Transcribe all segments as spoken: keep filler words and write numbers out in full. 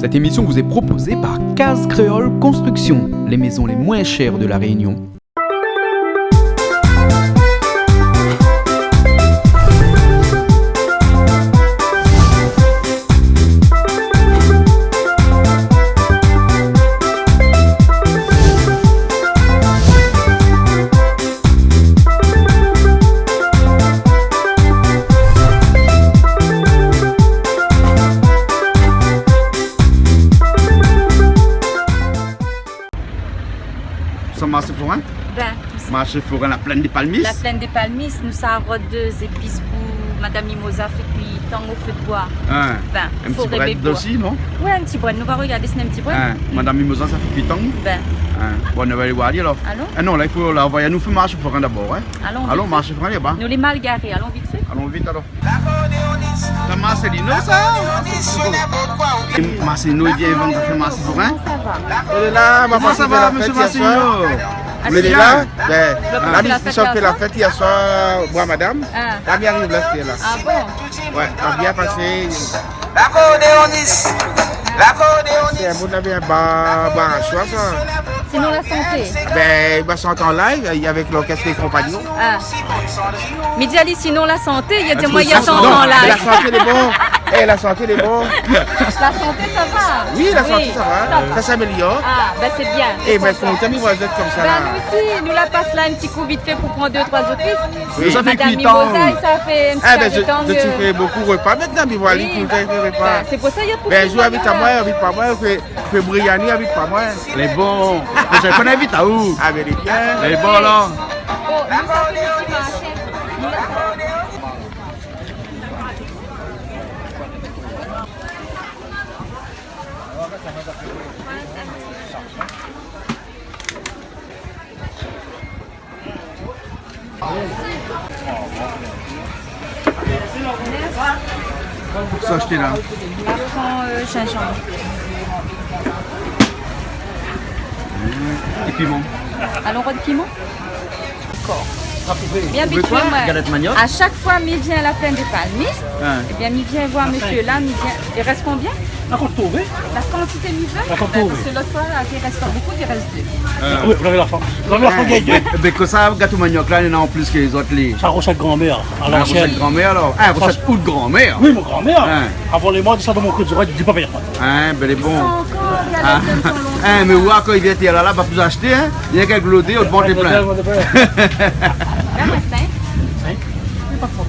Cette émission vous est proposée par Case Créole Construction, les maisons les moins chères de La Réunion. Sa marshé forin? Ben, Marshé forin, la plaine des Palmistes? La plaine des Palmistes, nou sa rod dé zépis pou Madame Mimosa, fé kui tang o fé d'boi. Hein. Ben, in ti brèd osi, non? Ouais, in ti brèd. Nou va rogardé si néna in ti brèd. Hein. Madame Mimosa sa fé kui tang? Ben. Hein. Bon, nou va alé voir ali alor. Alon. Ah non, la i fo la anvoy anou fé marshé forin dabor, hein. Alon vit fé. Alon marshé forin laba. Nou lé mal garé, alon vit fé. Alon vit alor. Sa Marcelino sa? Marcelino i vien vann zafèr marshé forin? Koman sa va? Lé la, ma pa fé la fèt yèr soir. Koman sa va, mésyé Marcelino? Lé la, ben, la mi fé la fèt yèr soir, moi madam. Ah. La mi ariv la, sété la. Ah bon? Ouais, la bien pasé. Lakordéonis. Lakordéonis. Sé in bout la bien ba, ba, soir sa. Sinon la santé. Ben, ba, shant an live, euh, avèk lorkès Les Compagnons. Ah. Mi di ali, sinon la santé, li di amoin, li shant an live. Non, la santé lé bon. Eh, la santé lé bon. La santé, sa va? Oui, la santé, sa va. Sa va. Sa s'amélior. Ah, ben, sé bien. Eh, ben, kontan mi voi zot konmsa la. Ben, nou osi, nou la pas la in ti kou vit fé pou pran dé, troi zépis. Oui. Madame Mimosa, sa fé in ti pé de tan ke... Ah ben, je, je fais beaucoup repas maintenant, mi voi ali konmsa i fé repa. Ben, sé pou sa, li la pou... Ben, jou, invit amoin, invit pa moin, fé, fé briani, invit pa moin. Lé bon. Proshèn foi, invit aou. Ah ben, lé bien. Lé bon, alor. Bon, nou sa fé in ti marshé. Sa ashté la? La pran, euh, zinzanm. É piman. Alon rod piman. Dakor. Bien abitié, moin. Galèt maniok. A shak foi mi vien la plaine des Palmistes, hein, ébin, mi vien voir mésyé la, mi vien, i rès konbien? La kont trouvé. La kantité mi vé? La kont trouvé. Ben, parske lot foi la, i rès pa bonpé, i rès dé. Ah oui, ou lavé la fors. Ou lavé la fors, gingn dé. Mé, mé kosa, gato maniok la, néna an plis ke lézot, li. Sa rosèt granmèr, a lansien. Ah, rosèt granmèr, alor. Ah, rosèt out granmèr. Oui, mon granmèr. Hein. Avan lé mor, sa dan mon krédi, di pa pèrsone. Hein, ben, lé bon. Sa ankor, ah. Hein, mé oua, kan i vien tèr la, la, pa pli ashté, hein. Rienk glodé, out vant lé plin. Vant lé plin. La, moin, sink. Sink? Lé pa tro.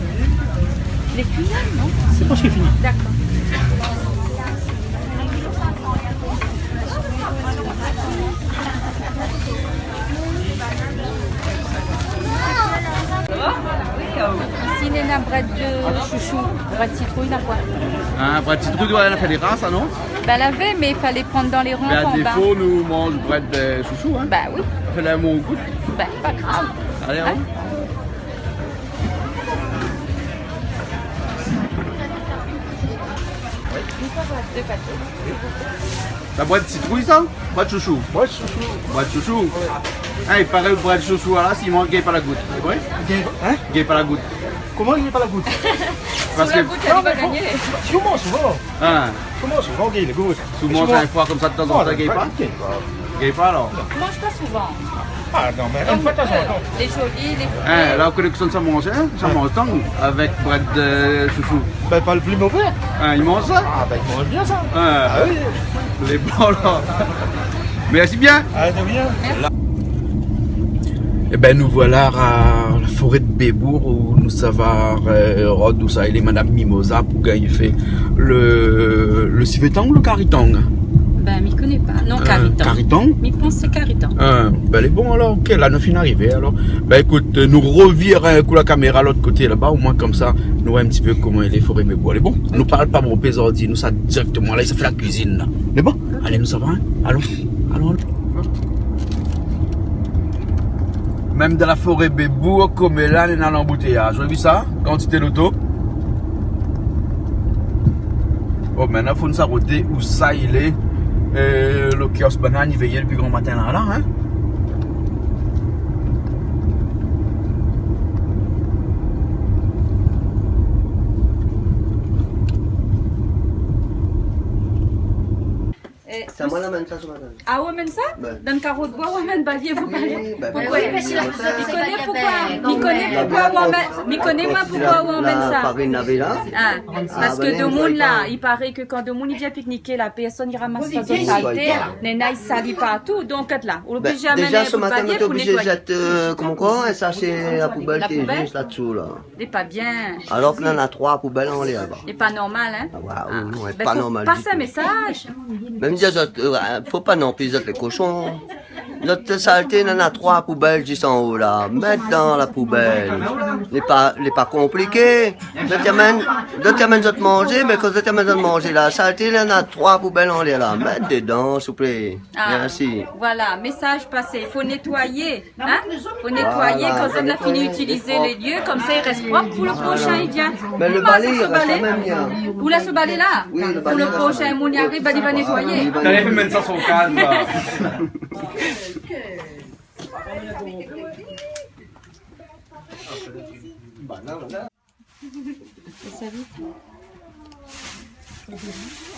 Lé fini, non? Sé pa fini. Dakor. Isi néna brèd shoushou, brèd sitrouy, na koi? Ah, brèd sitrouy, ouais, la fé dé ras, sa, non? Ben, lavé, mé falé pran dan lé ranp an ba. Mé a défo, nou manz brèd shoushou, hein? Ben oui. Sa fé la mon gout. Ben, pa grav. Alé, hein? Hein? Dé paté. La brèd sitrouy, sa? Brèd shoushou. Brèd shoushou. Brèd shoushou. Ouais. Ah, i paré brèd shoushou, la, si i manz, i gingn pa la gout. Sé vré? I gingn, hein? I gingn pa la gout. Koman i gingn pa la gout? Parske... Sou la gout, non, mé fo, gingn. Si ou manz souvan. Hein. Si ou manz souvan, ou gingn la gout. Si ou manz in foi konmsa, de tan zan tan, i gingn pa? I gingn pa. I gingn pa, alor? Non. Manz pa souvan. Ah non, mé in foi de tan zan tan. Lé zoli, lé fré. Hein, la, ou koné kosa sa manz, hein? Sa manz tang avèk brèd shoushou. Ben, pa le pli mové. Hein, i manz sa? Ah ben, i manz bien sa. Hein. Ah oui. Lé bon, la. Mèrsi bien. Ah, de rien. Mèrsi. Ébin, nou voila a la foré de Bébour, ousa nou sava, euh, rod ousa i lé madam Mimosa pou gingn fé le, le sivé tang ou le kari tang? Ben, mi koné pa. Non, euh, kari tang. Kari tang? Mi pans sé kari tang. Ah, ben, lé bon, alor, OK, la, nou fine arivé, alor. Ben, ékout, nou revir in kou la kaméra lot koté laba, omoin konmsa, nou voi in ti pé koman i lé foré Bébour. Lé bon. OK. Nou parl pa bonpé zordi, nou sa dirèkteman la, i sa fé la kuizine, la. Lé bon? OK. Alé, nou sava, hein? Alon. Alon, alon. Mèm dan la foré Bébour, koméla, néna lanboutéyaz. Zot la vi sa? Kantité loto. Bon, mintnan, fo nou sa rod ousa i lé, euh, le kiosk banane, i véyé dopi gran matin la, la, hein? Sé amoin la amenn sa se matin. Ah, ou amenn sa ? Ouais. Dan karo d'boi, ou amenn balié, ou balié. Oui, bah, pourkoi ? Oui, parske la, mi koné poukosa, mi koné poukosa ou amenn, mi koné moin poukosa ou amenn sa. La farine lavé la. Ah, parske demoun la, i paré ke kan demoun i vien pikniké la, pèrsone i ramas pa zot salté, néna i sali partou. Donk la, ou lé oblizé amenn in bout balié pou nétoiyé. Bah, déza se matin, moin té oblizé zèt, euh, koman, in sashé la poubèl té zis la dsou la. Lé pa bien. Alor ke néna troi poubèl anlèr laba. Lé pa normal, hein ? Ah, ouais, non, lé pa normal ditou. Fo pas in mésaz. Mèm di azot, euh, fo pa non pli zot lé koshon. Zot salté, néna troi poubèl zis anlèr la. Mèt dan la poubèl. Lé pa, lé pa konpliké. Zot i amenn, zot i amenn zot manzé, mé kan zot i amenn zot manzé la, salté, néna troi poubèl anlèr la. Mèt dedan, souplé. Ah, mèrsi. Voilà, mésaz pasé. Fo nétoiyé. Hein ? Fo nétoiyé, voilà, kan zot la fini itilizé lé lié, konmsa i rès prop pou le proshin i vien. Mé le balé i rès kan mèm, hein. Ou lès le balé la ? Oui, le balé la. Pou le proshin moun i ariv, li va nétoiyé. Li va nétoiyé. Talèr i fé mèm sa son kalm la.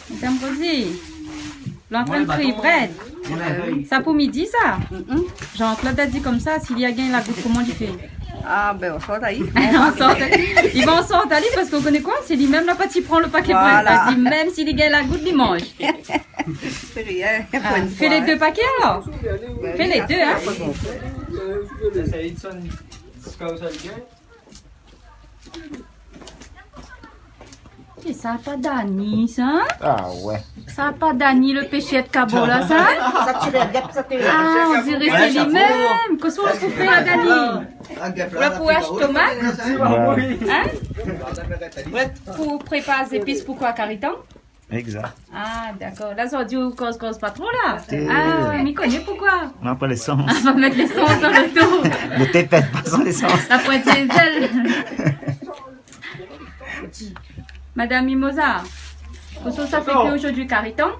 Madame Rosie, lé antrin fri brèd. Sa pou midi sa ? Jean-Claude la di konmsa, si li la gingn la gout, koman li fé ? Ah, ben, ou sort ali. Ou sort ali. Li va sort ali parske ou koné koi ? Sé li mèm la parti pran le paké brèd. Voilà. Li di mèm si li gingn la gout, li manz. Sé rien. Ah, pou in foi, fé lé dé paké alor. Ben oui, fé lé dé, hein. Sa, sa, sa, sa, sa, sa, sa, sa, sa, sa, sa, É sa pa Dani, sa ? Ah ouais. Sa pa Dani, le péshèr kabo la, sa ? Sa ti rogard, sa té... Ah, on diré sé li mèm. Kosa ou la pou fé la, Dani ? Ou la pou ashté tomat ? Ouais. Hein ? Ou la pou prépar zépis pou koi, kari tang ? Exact. Ah, dakor. La, zordi ou koz, koz pa tro la. Ah, mi koné poukosa. Non, pa lésans. Ah, va mèt lésans dan loto. Loto i pèt pa san lésans. La poin diézèl. Madame Mimosa, kosa ou sa fé kui zordi, kari tang ?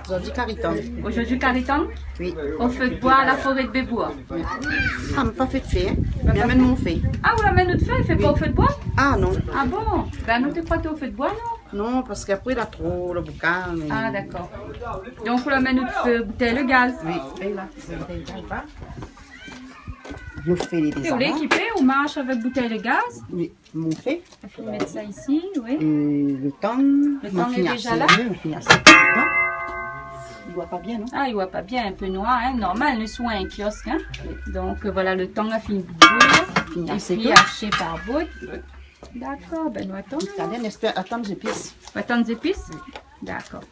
Zordi kari tang. Zordi kari tang ? Oui. O fé d'boi, la foré de Béboua. Ah, mi la pa fé d'fé, hein. Mi amenn mon fé. Ah, ou la amenn out fé, fé pa o fé d'boi ? Ah non. Ah bon ? Ben, nou té kroi té o fé d'boi, non ? Non, parske apré la tro le boukan, mé... Ah, dakor. Donk ou la amenn out, euh, boutèy le gaz. Oui, é la, boutèy le gaz la. Lo fé lé déza la. É ou lé ékipé, ou marsh avèk boutèy le gaz ? Oui, mon fé. Ou mèt sa isi, oui. É le tang, le tang lé déza la. Ma fini asé, ma fini asé. I voi pa bien, non ? Ah, i voi pa bien, in pé noir, hein, normal, nou lé sou in kiosk, hein. Donk, euh, voilà, le tang la fini bouyir. Fini asé tout. Épi ashé par bout. Dakor, ben nou atann. Atann, zépis. Atann zépis ? Dakor.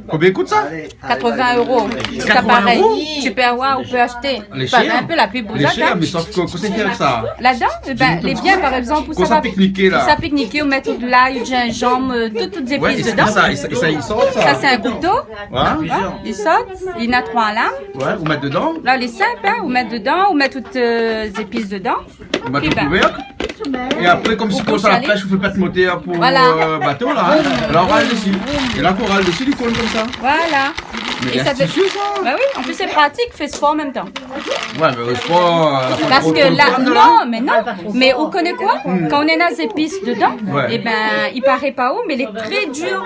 Konbien i kout sa ? Quatre-vingts euros. Quatre-vingts euros ? Ou pé avoir, ou pé ashté. Lé shèr. Fé in pé la pib pou zot, hein. Lé shèr, mé sof ke, kosa i fé avèk sa ? Ladan, é ben, lé bien, par égzanp, pou sa pikniké la. Pou sa pikniké, ou mèt tout lay, zinzanm, euh, tout, tout zépis dedan. Ouais, é sa, é sa, é sa i sort sa. Sa sé in kouto. Ouais. Hein ? I sort, li na troi lam. Ouais, ou mèt dedan. La, lé sinp, hein, ou mèt dedan, ou mèt tout, euh, zépis dedan. Ou mèt lo kouvèrk. É apré, konm si ou sa la pèsh, ou fé pa d'motèr pou, euh, bato la, hein. Voilà. La ou ral dési. É la kan ou ral dési, li koul konmsa. Voilà. Mé lé astisié sa. Ben oui, an plis sé pratik, fé spor an mèm tan. Ouais, mé lo spor, euh, la... Parske la, non, mé non. Mé ou koné koi ? Kan ou néna zépis dedan, é ben, i paré pa ou, mé lé tré dir.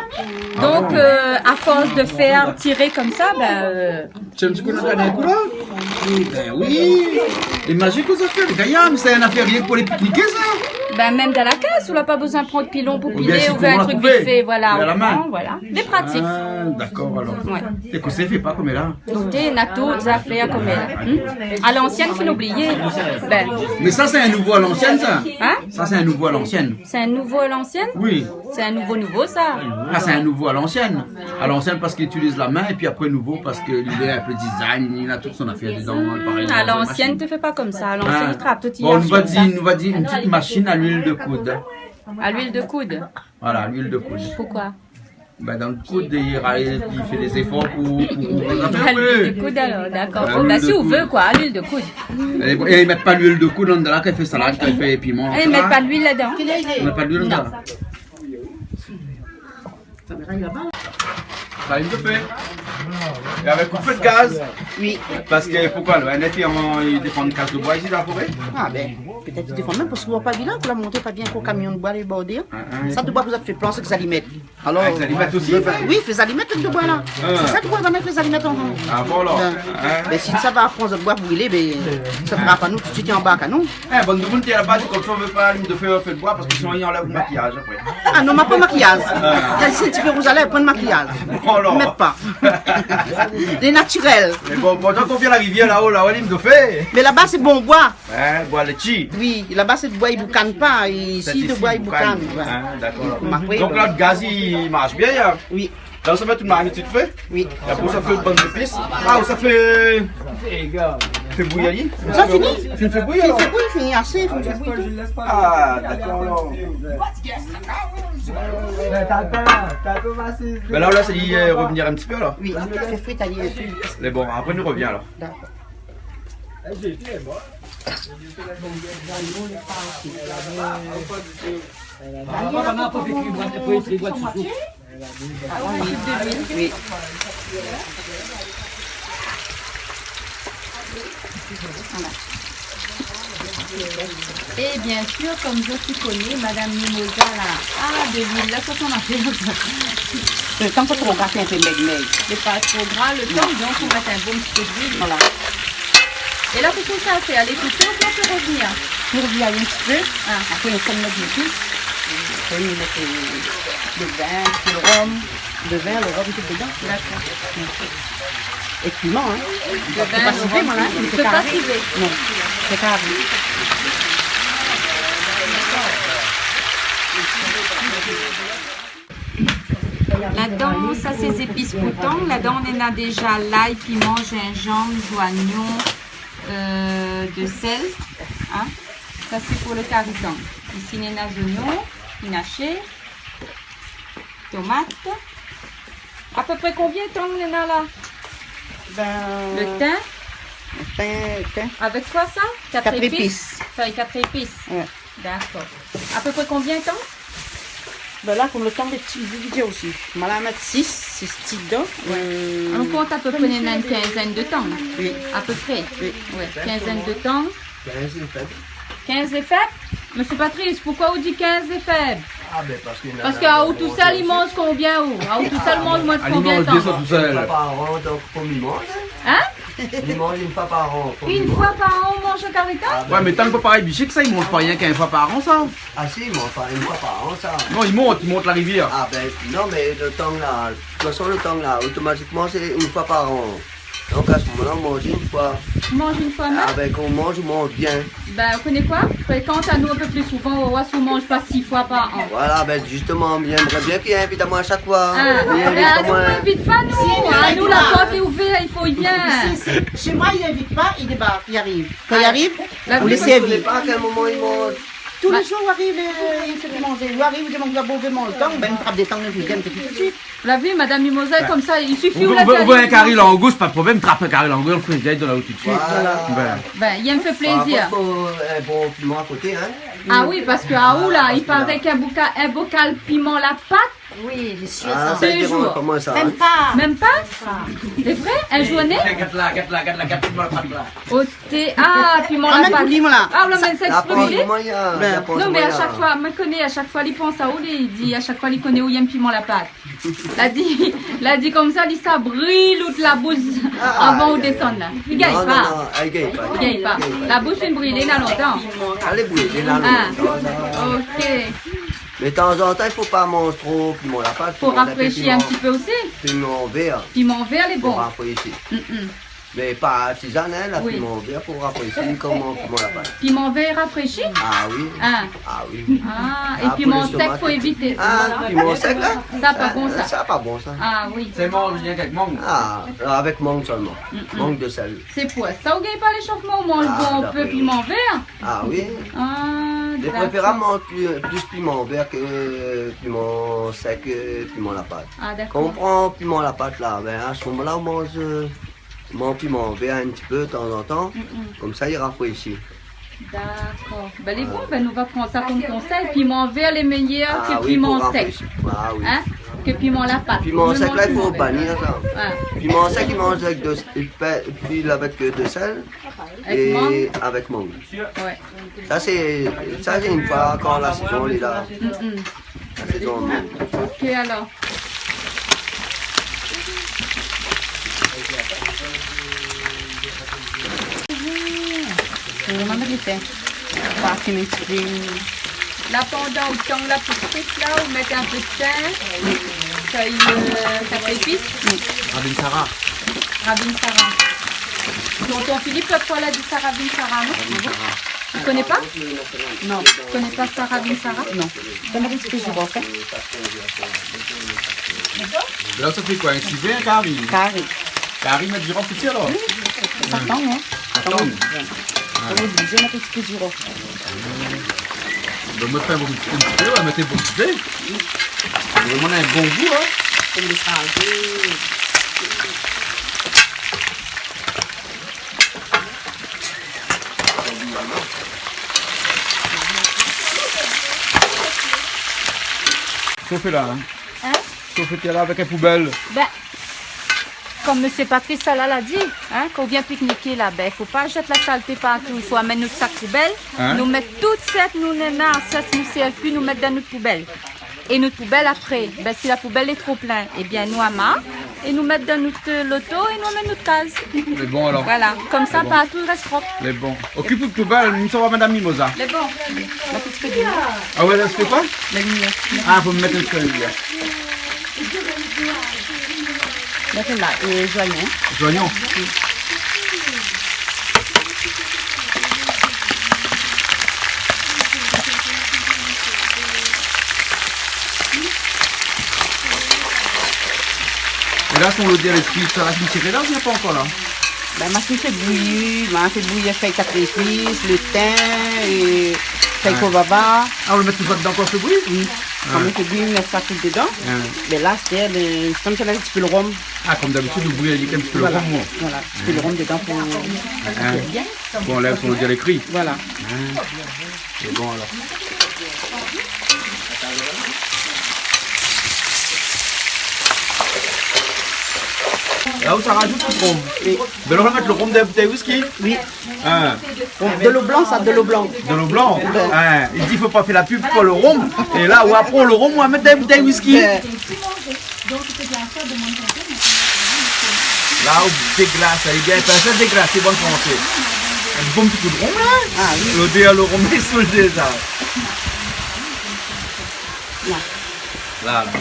Donk, euh, a fors de fèr tiré konmsa, ben, euh, Ti in ti kou la, gard in kou la. É ben oui. Lé mazik, kosa i fé, lé gayar, mé sé in afèr rienk pou lé pikniké sa. Ben, mèm dan la kaz, ou la pa bezoin pran pilon pou pilé, oubien si ou vé in trik vit fé, voilà, ou pran, voilà. Lé pratik. Ah, dakor, alor. Ouais. É kosa i fé pa koméla ? Ékout, na tout zafèr koméla. Hmm ? A lansièn, fine oublié. Ben. Mé sa, sé in nouvo a lansièn sa. Hein ? Sa, sé in nouvo a lansièn. Sé in nouvo a lansièn ? Oui. Sé in nouvo nouvo sa. Ah, sé in nouvo a lansièn. A lansièn parske i itiliz la min, épi apré nouvo parske li lé in pé design, li na tout son afèr dedan, parèy. Hmm, a lansièn, té fé pa konmsa. A lansièn, i trap tout. Bon, nou va dir, nou va dir in ti mashine a luil de koud. A luil de koud ? Voilà, luil de koud. Poukoi ? Ben, dan le koud, i ral, i fé dé zéfor pou, pou, pou... A luil de koud, alor, dakor. Bon, ben, si ou vé, koi, a luil de koud. É, é i mèt pa luil de koud andan la, kan i fé salad, kan i fé piman, et cetera. É i mèt pa d'luil ladan. I mèt pa d'luil ladan. Non. Farine de fé. É avèk lo fé de gaz. Oui. Parske poukosa, lo N F I, i défann kas de boi isi dan la foré ? Ah ben, pétèt i défann mèm parske ou voi pa bien, ou la monté pa bien, kamion de boi lé bordé, hein. Hein, hein. Sa de boi pou sa fé plan, sé ke sa li mèt. Alor, ah, zot i mèt osi ? Oui, fé sa li mèt, tout de boi la. Ah. Sé sa de boi, banna fé sa li mèt an. Ah bon, alor ? Ben, hein ? Ben, si sa va pran zot boi brilé, ben, sa sra pa nou tout suit i anbark anou. Eh, bann demoun té laba, di konmsa, i vé pa alim de fé, fé de boi, parske sinon, i anlèv lo makiyaz apré. Ah non, ma pa makiyaz. Ah. Kan sé in ti pé rouz a lèv, pa de makiyaz. Oh là. Mèt pa. Lé natirèl. Mé bon, pourtan, kan ou vien la rivièr laô, la, ou alim de fé. Mé laba, sé bon boi. Hein, boi létshi. Oui, laba, sé de boi i boukan pa. Isi, sé de boi i boukan. Ouais. Ah, dakor. Apré, donk, ben, la, lo gaz, i marsh bien, hein. Oui. La, ou sa mèt tout marmit vit fé. Oui. É apré, ou sa fé bann zépis. Ah, ou sa fé, fé bouyi ali. Sa fini ? Fé, fé bouyi, alor. Fé bouyi, fini asé, fé bouyi. Ah, dakor, alor. Ben la, la, sa i, euh, revnir in ti pé, alor. Oui, fé frit ali in pé. Mé bon, apré, nou revien, alor. Dakor. Ah, oui, oui. Voilà. É bien sir, konm zot i koné, madam Mimoza la, ah, de luil la, sa son afèr. Lo tan pa tro gat, in pé mèg-mèg. Lé pa tro gra, lo tan, donk, ou mèt in bon ti pé de luil. Voilà. É la, kosa ou sa fé ? Alé koupé oubien fé revnir ? Fé revnir in ti pé. Ah. Apré, nou fé nout zépis. Apré, nou mèt, euh, lo vin, lo rom. Lo vin, lo rom, tout dedan. Dakor. É piman, hein. Lo vin, lo rom. Fé pa sivé, voilà, hein. Fé pa sivé. Non, fé kari. Ladan, sa sé zépis pou tang. Ladan, néna déza lay, piman, zinzanm, zoignon, euh, de sèl. Hein ? Sa sé pou lo kari tang. Isi, néna zoignon, in ashé, tomat. Apépré konbien tang néna la ? Ben, lo tin. Lo tin, lo tin. Avèk koi sa ? Kat épis. Kat épis. Fèy kat épis. Ouais. Dakor. Apépré konbien tang ? Ben la, konm lo tang lé ti, lé ti osi. Ma la mèt sis, sis ti dedan. Ouais. Euh, nou kont apépré in kinzèn de tang. Oui. Apépré. Oui. Ouais, kinzèn de tang. Kinz lé fèb. Kinz lé fèb ? Mésyé Patrice, poukoi ou di kinz lé fèb ? Ah, ben, parske... Parske aou tousèl, i manz konbien, ou ? Aou tousèl, manz moin de konbien tang ? Ah, ben, i manz dé fwa tousèl. Fo pa rant, donk, fo mi manz, hein. Hein ? Li manz in fwa par an, fo li manz. In fwa par an, ou manz kari tang ? Ah, ben. Ouais, mé tang pa parèy bishik sa, i manz pa rienk in fwa par an, sa. Ah si, i manz pa in fwa par an, sa. Non, i mont, i mont la rivièr. Ah, ben, non, mé lo tang la, de tout fason, lo tang la, otomatikman, sé in fwa par an. Donk, a se moman-la, ou manz in fwa. Ou manz in fwa mèm ? Ah, ben, kan ou manz, ou manz bien. Ben, ou koné koi ? Frékant anou in pé pli souvan, ou va oir si ou manz pa sis fwa par an. Voilà, ben, zistoman, mi émré bien k'i invit amoin shak fwa. Ah, li invit pa anou, anou, la port lé ouvèr, i fo i vien. Si, si. Shé moin, li invit pa, li débark, li ariv. Kan li ariv, ou lès ali. Ou koné pa a kèl moman li manz. Tou lé zour, ou ariv, euh, li fé manzé. Ou ariv, ou demann, ou va bové manzé, ben, li trap dé tang, li vien tout suit. Ou la vi, madam Mimoza, konmsa, i sifi ou lès ali. Ou vé in kari langous, pa de problèm, trap in kari langous, ou fé dé dan la ou tout suit. Voilà. Ben. Ben, i èm fé plézir. Par kont, fo in bon piman a koté, hein. Ah oui, parske, ah, ou la, i paré k'in boka-, in bokal piman la pat. Oui, lé sir, sa. Ah, sa i déranz pa moin, sa, hein. Mèm pa. Mèm pa ? Lé vré ? In zourné ? Gèt la, gèt la, gèt la, gèt piman la pat la. Oté, ah, piman la pat. Ramèn pou li, moin, la. Ah, ou la mèt sa. La pans moin, la pans moin. Non, mé a shak fwa, mi koné, a shak fwa, li pans aou, li di, a shak fwa, li koné ou i èm piman la pat. La di, la di konmsa, li sa bril out la boush avan ou désann la. Li gingn pa. Non, non, non, li gingn pa. Li gingn pa. La boush fine brilé, na lontan. Lé brilé, na lontan. Ah, OK. Mé tanzantan, i fo pa manz tro piman la pat, fo manz in pé rafréshi in ti pé osi. Piman vèr. Piman vèr, lé bon. Fo rafréshi. Mm, mm. Mé pa tizane, hein, la piman vèr pou rafréshi konm piman la pat. Piman vèr i rafréshi ? Ah oui. Ah. Ah oui. Ah, é piman sèk, fo évité. Ah, piman sèk, la ? Sa pa bon, sa. Sa pa bon, sa. Ah oui. Sé manz rienk avèk mang. Ah, avèk mang solman. Mm, mm. Mang de sèl. Sé pou sa ou gingn pa léshofman, ou manz bon in pé piman vèr. Ah oui. Ah, dakor. Mé préférabman pli, plis piman vèr ke piman sèk, ke piman la pat. Ah, dakor. Kan ou pran piman la pat la, ben, a se moman-la, ou manz, euh, manz piman vèr in ti pé tanzantan. Mm, mm. Konmsa, li rafréshi. Dakor. Ben, lé bon, ben, nou va pran sa konm konsèy. Piman vèr lé méyèr ke piman sèk. Ah oui, pou rafréshi. Ah oui. Hein ? Ke piman la pa. Piman sèk la, i fo banir sa. Oué. Piman sèk, i manz avèk de, i pé, i pil avèk, eu, de sèl é avèk mang. Oué. Sa sé, sa sé in foi kan la sézon lé la. Mm, mm. La sézon mang. Ok, alor. Ou mèt lo tin. Parske mèm ti pé. La, pandan ou tang la pou frit la, ou mèt in pé d'tin, fèy, eu, fèy épis. Ravine Sara. Ravine Sara. Tonton Philippe, lot foi, la di sa ravine Sara, non ? Ravine Sara. Ou koné pa ? Non. Ou koné pa sa ravine Sara ? Non. Sa mèt in ti pé zirof, in. La, sa fé koi ? In sivé, in kari ? Kari. Kari, mèt zirof osi, alor ? Oui. Sa tang, in. Sa tang. Oué. Ou lé oblizé mèt in ti pé zirof. Bin, moin, fé in bon, in ti pé, oué, mèt in bon ti pé. Vréman, na in bon gou, in. Kom lé sargé. Sofé la, in. In ? Sofé tèr la avèk in poubèl. Bin, kom mésyé Patrice Sala la di, in, kan ou vien pikniké la, bin, fo pa zèt la salté partou, i fo amenn nout sak poubèl, in ? Nou mèt tout sèk nou néna, sèk nou sèrv pi, nou mèt dan nout poubèl. É nout poubèl apré, bin, si la poubèl lé tro plin, ébin, nou amar, é nou mèt dan nout, eu, loto é nou amenn nout kaz. Lé bon, alor. Voilà, komsa, partou i rès prop. Lé bon. Okip out poubèl, mi sava madam Mimoza. Lé bon. La, ti pé de lé. Ah oué, la, sé koi ? La limièr. Ah, fo mèt in pé de limièr. La, sé la, é zoignon. Zoignon. É la, son lodèr lé kui, sa la fine tiré la oubien pa ankor la ? Bin, ma fine fé bouyi, ma fé bouyi fèy kat épis, lo tin é fèy kovava. Ah, ou mèt tout sa dedan ankor, fé bouyi ? Oui. Ah. Kan ma fé bouyi, mi mèt sa tout dedan. Ah. Mé la, sé, bin, kom sa, la, in ti pé lo rom. Ah, kom dabitid, ou bouyi avèk in ti pé lo rom, oué. Voilà, in ti pé lo rom dedan pou... Ah. Pou anlèv son lodèr lé kui. Voilà. Ah. Sé bon, alor. La, ou sa razout lo rom. Oui. Bin, ou sa mèt lo rom dan in boutèy wiski. Oui. In. Rom, de lo blan, sa, de lo blan. De lo blan. Oué. In. I di, fo pa fé la pib pou lo rom. É la, ou aprann lo rom, ou sa mèt dan in boutèy wiski. Oué. La, ou déglas, sa lé bien, sa, sa déglas, sé bon fransé. In bon ti kou de rom, la. Ah oui. Lodèr lo rom lé sou déza. La. La, la.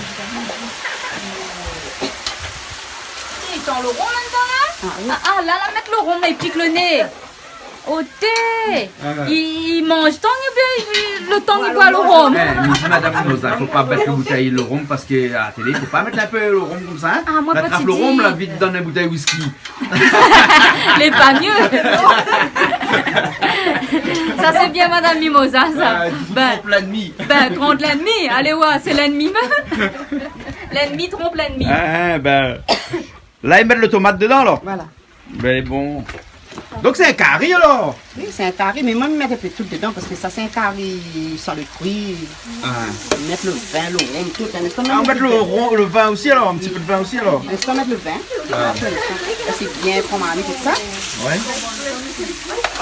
I san lo rom ladan, la ? Ah oui. Ah, ah, la, la, mèt lo rom, la, i pik lo né. Oté ! Ah. I, i manz tang oubien i, lo tang i boir lo rom ? É, mi di madam Mimoza, fo pa bès lo boutèy lo rom parske a la télé, fo pa mèt in pé lo rom komsa, in. Ah, moin, la trap lo rom, la vid dan in boutèy wiski. Lé pa myé. Sa, sé bien, madam Mimoza, sa. Ah, di, bin, tronp lènmi. Bin, tronp lènmi. Alé, oué, sé lènmi mèm. Lènmi tronp lènmi. Ah, bin. La, i mèt lo tomat dedan, alor. Voilà. Bin bon. Donk sé in kari, alor ? Oui, sé in kari, mé moin, mi mèt in pé tout dedan, parske sa, sé in kari san lo kui. Ah. Mèt lo vin, lo rom, tout, in instan. Ah, ou mèt lo rom, lo vin osi, alor ? In ti pé de vin osi, alor ? In instan, mèt lo vin. Ah. La, sé bien, pran mari tout sa. Oué.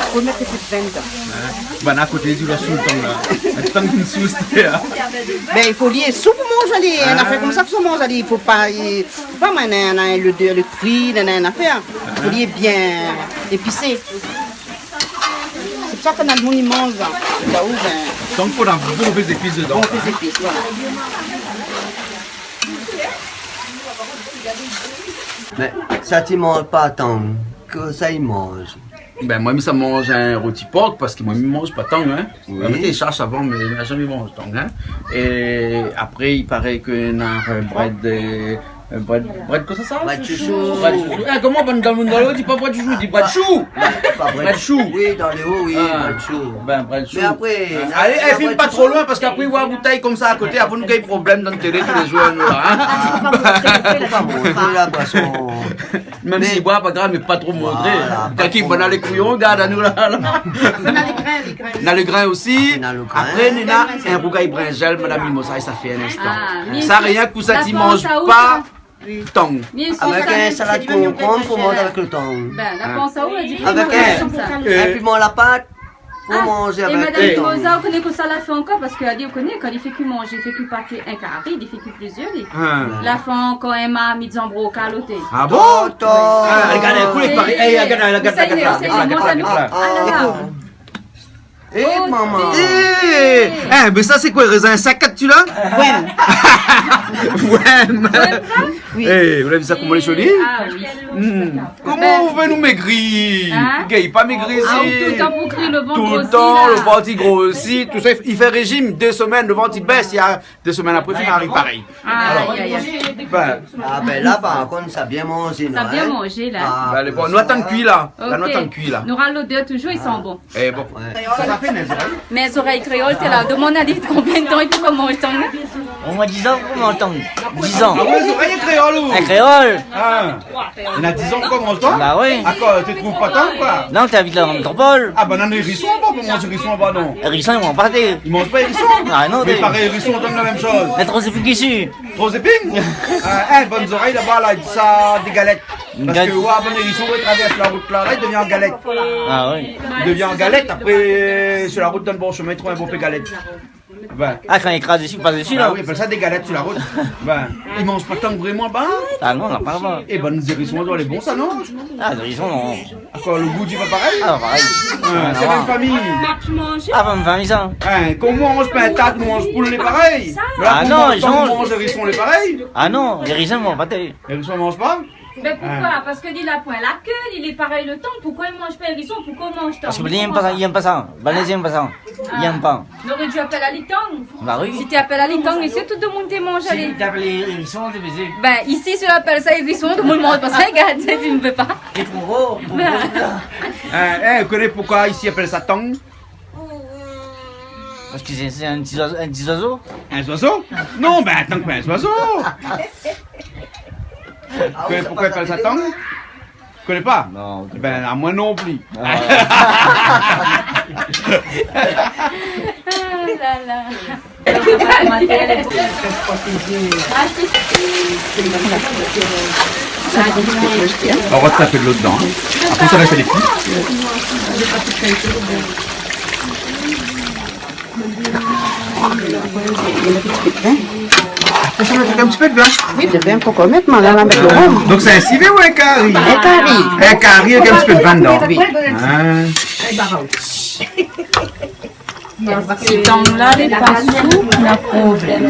Fo mèt in pé de vin dedan. Ah. Bin, a koté, di, la, sou lo tang, la. Lo tang, in sous, la. Bin, i fo li lé sou pou manz, alé. Ah. In nafèr komsa, pou manz, alé, i fo pa, i, Pa moin, na, na lodèr, lo kui, na, na, na fé, in. Fo li lé bien épisé. Sé pou sa ke na moun i manz, in. Sa ou, bin, tank fo na bon zépis dedan. Bon zépis, voilà. Mé sa, ti manz pa tang, kosa i manz ? Bin, moin, mi sa manz in roti por, parske moin, mi manz pa tang, in. Oui. Moin té i shèrsh avan, mé mi la zamé manz tang, in. É apré, i paré ke na, eu, brèd, eu, Euh, brèd, brèd, kosa sa ? Brèd shoushou. Brèd shoushou. Eh, koman bann dan le mond i di pa brèd shoushou, i di brèd shou. Brèd shou. Oui, dan le o, oui, brèd shou. Bin, brèd shou. Mé apré, alé, film pa tro loin, parske apré, i voi boutèy konmsa a koté, apré nou gingn problèm dan télé tou lé zour, nou, la, in. Fo pa montré la boison. Mèm si i boir, pa grav, mé pa tro montré. Voilà, pa tro montré. Kaki bann lé kouyon, gard anou la, la. Na le grin, le grin. Na le grin osi. Na le grin. Apré, néna in rougay brinzèl, madam Mimosa, sa fé in instan. Ah, sa, rienk pou sa, ti manz pa tang. Avèk in salad konkonm pou manzé avèk le tang. Bin, la pans aou, la di avèk in piman la pat. Pou manzé avèk le tang. É madam Mimosa, ou koné kosa la fé ankor ? Parske la di, ou koné, kan li fé kui manzé, li fé kui pa ke in kari, li fé kui plizièr, li. La fé ankor in marmit zanbrokal oté. Ah bon ? Tonton. Ah, gard, ékout, parèy. Eh, gard, gard, gard, gard. Eh, momon. Eh, eh, mé sa, sé koi, rézin sèk, ti la ? Vwèm. Vwèm. Vwèm sa ? Oui. Eh, ou la vi sa, koman lé zoli ? Ah oui. Hmm. Koman ou vé nou mégri ? In ? Gingn pa mégri isi. Ah, toultan pou kri, le vant i grosi, la. Toultan, le vant i grosi, tousa, i fé rézim, dé semèn, le vant i bès, i a dé semèn apré, fine ariv parèy. Alor, ay, ay, ay. Bin. Ah, bin la, par kont, sa bien manzé, non, in ? Sa bien manzé, la. Ah, bin, lé bon. Nou atann kui, la. La, nou atann kui, la. Ok. Nou nora lodèr touzour, i san bon. Eh bon. Wé. Sa, sa fé mé zorèy. Mé zorèy kréol, té la. Domann ali konbien d'tan li pé komanz tang la. Omoin diz an pou komanz tang. Diz an. Ah wé, zorèy kréol, ou ? In kréol. Ah. Néna diz an ou komanz tang ? Ba oui. Akoz, ou trouv pa tang, koi ? Non, té abit la dan métropol. Ah, bin, néna hérison anba, pou manz hérison anba, non ? Hérison, i manz pa, té. I manz pa hérison ? Ah non, té. Mé parèy, hérison, tang la mèm shoz. Mé tro zépin ki si. Tro zépin ? Ah, eh, bann zorèy laba, la, i di sa dé galèt. Parske, wé, bann hérison, i travèrs la rout la, la, i devien galèt. Ah oui. I devien galèt, apré, sir la rout, dan le bor shomin, i trouv in bonpé galèt. Bin. Ah, kan i kraz dési, i pas dési, la. Ba oui, i apèl sa dé galèt sir la rout. Bin, i manz pa tang vréman, ba. Ah non, non, pa vréman. Eh bin, bann hérison, lé bon, sa, non ? Ah, hérison, non. Akoz, le gou i di pa parèy ? Ah, parèy. Ah, sé mèm fami. Ah, mèm fami, sa. Hein, kan ou manz pintad, ou manz poul, lé parèy. Ah non, kan ou manz hérison, lé parèy. Ah non, hérison, i manz pa, té. Hérison, i manz pa ? Bin, poukoi ? Parske li la poin la ke, li lé parèy le tang. Poukoi i manz pa hérison ? Poukoi i manz tang ? Parske li èm pa sa, li èm pa sa. Bann lé i èm pa sa. Li èm pa. Noré di apèl ali tang. Ba oui. Si té apèl ali tang, isi, tout le moun té manz ali. Si té apèl ali hérison, té bézé. Bin, isi, si ou apèl sa hérison, tout le moun i manz pa sa, gard, té, ou pé pa. Sé tro gro, tro gro. Hein, hein, ou koné poukoi isi i apèl sa tang ? Parske sé, sé in ti zoizo, in ti zoizo. In zoizo ? Non, bin, tang pa in zoizo. Ou koné poukoi i apèl sa tang ? Ou koné pa ? Non, ou koné pa. Bin, amoin non pli. Ah. Ah la la. On va taper de l'eau dedans, hein. Après, ça reste à l'épice. Apré sa, nou mèt in ti pé de vin. Oui, de vin pou koméla, mé la, la mèt le rom. Donk sé in sivé ou in kari ? In kari. In kari avèk in ti pé de vin dedan. Oui. Hein. Sé tang la, lé pa soup, na problèm.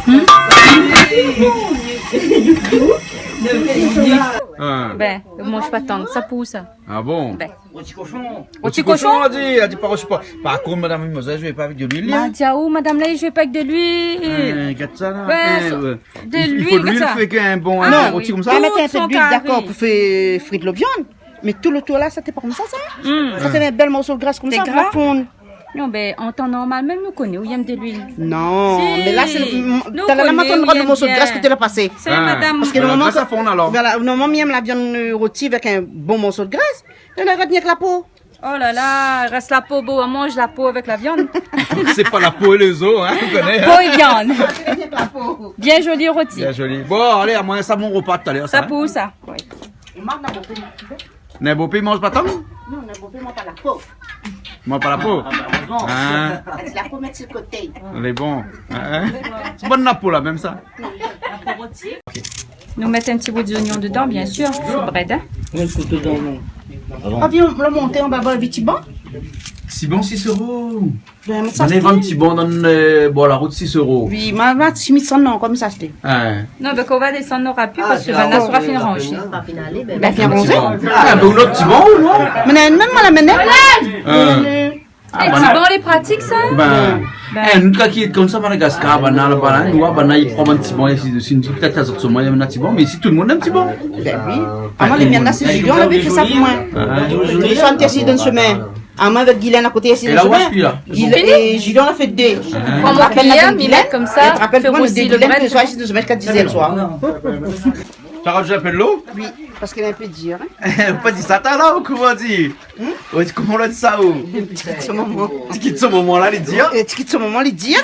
Hmm ? Ah. Bin, ou manz pa tang, sa pou sa. Ah bon ? Bin. Roti koshon. Roti koshon, la di, la di pa roti pa. Par kont, madam Mimosa, i zoué pa avèk de luil, hein ? Ma di aou, madam la, i zoué pa avèk de luil. Hein, gard sa la. Wé, hein, sa, wé. De luil, gard sa. I fo de luil, fé ke in bon, in bon roti konmsa. Non, mé mèt in pé de luil, dakor, pou fé frir le viann. Mé tout le tour la, sa té pa konmsa, sa. Hmm. Sa fé in bèl morso de grès konmsa, la fonn. Non, bin, an tan normal mèm, nou koné, ou i èm de luil. Non, mé la, sé le, talèr la, ma tann rod le morso de grès ke té la pasé. Sé madam. Parske normalman, sa fonn alor. Voilà, normalman, mi èm la viann, euh, roti avèk in bon morso de grès. Néna, rès rienk la po. Oh la la, rès la po, bon, manz la po avèk la viann. Sé pa la po é lé zo, hein, ou koné, hein. Po é viann. Bien zoli roti. Bien zoli. Bon, alé, amoin sa, mon ropa talèr, sa, hein. Sa pou sa. Wé. Néna bonpé i manz pa tang ? Non, néna bonpé i manz pa la po. I manz pa la po ? Ah, bin, erèzman. Hein ? Mèt la po, mèt su le koté. Lé bon. Hein ? Sé pa de la po la, mèm sa. Nou mèt in ti bout zoignon dedan, bien sir, su brèd, hein. Mèt le kouto dan le... Ah, vien, la monté anba, ba, vit, bon. Siban, sis éro. Bin, mé sa, bann i vann ti ban dan, euh, bor la rout, sis éro. Oui, ma, ma, sis mil san, non, konmsa, sété. Ah. Non, bin, kan ou va désann, nora pi, parske bann la sora fine ranzé. Bin, fine ranzé. Ah, mé ou lot ti ban, ou non ? Mé non, mèm, ma la amenn. Ah. Ah, é banna, tiban lé pratik, sa ? Bin, é, nou, kan i lé konmsa, Madagaskar, banna, la, banna, nou, banna, i pran bann tiban, é si, si, pétèt, la, zot, soman, néna tiban, mé isi, tout lo moun néna tiban. Bin oui. Amoin, lé mienn la, sé Julian, lavé fé sa pou moin. Ah. Julian té asi dann shomin. Amoin, avèk Guylaine a koté, asi dann shomin. É la, ou la fé la ? Guyla-, é Julian la fé dé. Ah. Pran mon kuiyèr, mi mèt konmsa, fé rousi lo brèd. Té rapèl moin, Guylaine, le soir, asi dann shomin, ziska dizèr le soir. Ou la razout in pé dolo ? Oui, parské lé in pé dir, in. Ou la pa di sa talèr, ou koman ou di ? Hmm ? Ou la di, koman ou la di sa, ou ? Ti kit son momon. Ti kit son momon, la, lé dir. É ti kit son momon, lé dir.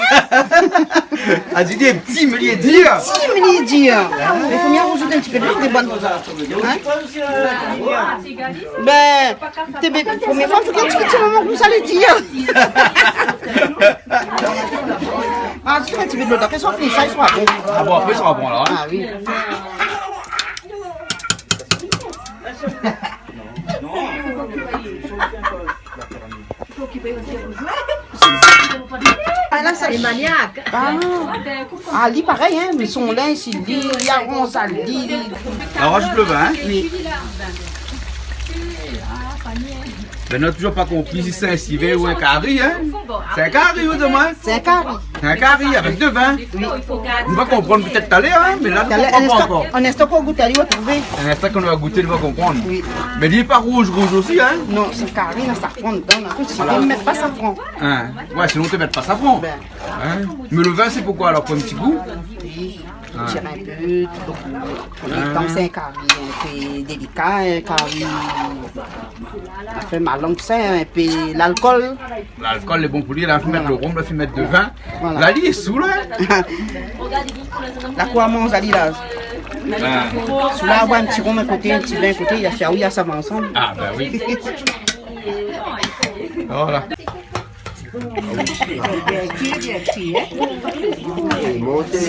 Ah, di, lé pti, mé lé dir. Pti, mé lé dir. Mé fo bien razout in ti pé dolo, lé bon. In ? Bin, té, bin, promié foi, fo in ti kit son momon konmsa, lé dir. Ah, ti fé in ti pé dolo, apré, sa, fini sa, i sra bon. Ah bon, apré, i sra bon, alor, in ? Ah oui. Ah, la, sa, lé maniak. Ah. Ah, li parèy, in, mé son linz, li, li aranz ali, li. La, ou razout lo vin, in ? Oui. Bin, nou la touzour pa konpri si sé in sivé ou in kari, in ? Sé in kari, ou di amoin ? Sé in kari. In kari avèk do vin. Oui. Nou va konprann pétèt talèr, in, mé la, nou konpran pa ankor. Talèr, in instan, in instan, kan ou gout ali, ou va trouvé. In instan, kan nou va gouté, nou va konprann. Oui. Mé li lé pa rouz, rouz osi, in ? Non, sé kari, na safran dedan, la. Voilà. Ou mèt pa safran. In ? Ouais, sinon, ou té mèt pa safran. Bin. In ? Mé lo vin, sé poukosa, alor, pou in ti gou ? Oui. Ah. Tir in pé, tout lo gou. Ah. Étan sé in kari in pé délika, in kari, anfin, malang, sa, in pé lalkol. Lalkol lé bon pou li, la, fo mèt lo rom, la, fo mèt do vin. Voilà. La, li lé sou, la. La, koman ou di ali, la ? Ah. Sou la, boir in ti rom in koté, in ti vin in koté, i fé, ah oui, sa va ansanm. Ah, bin oui. Voilà.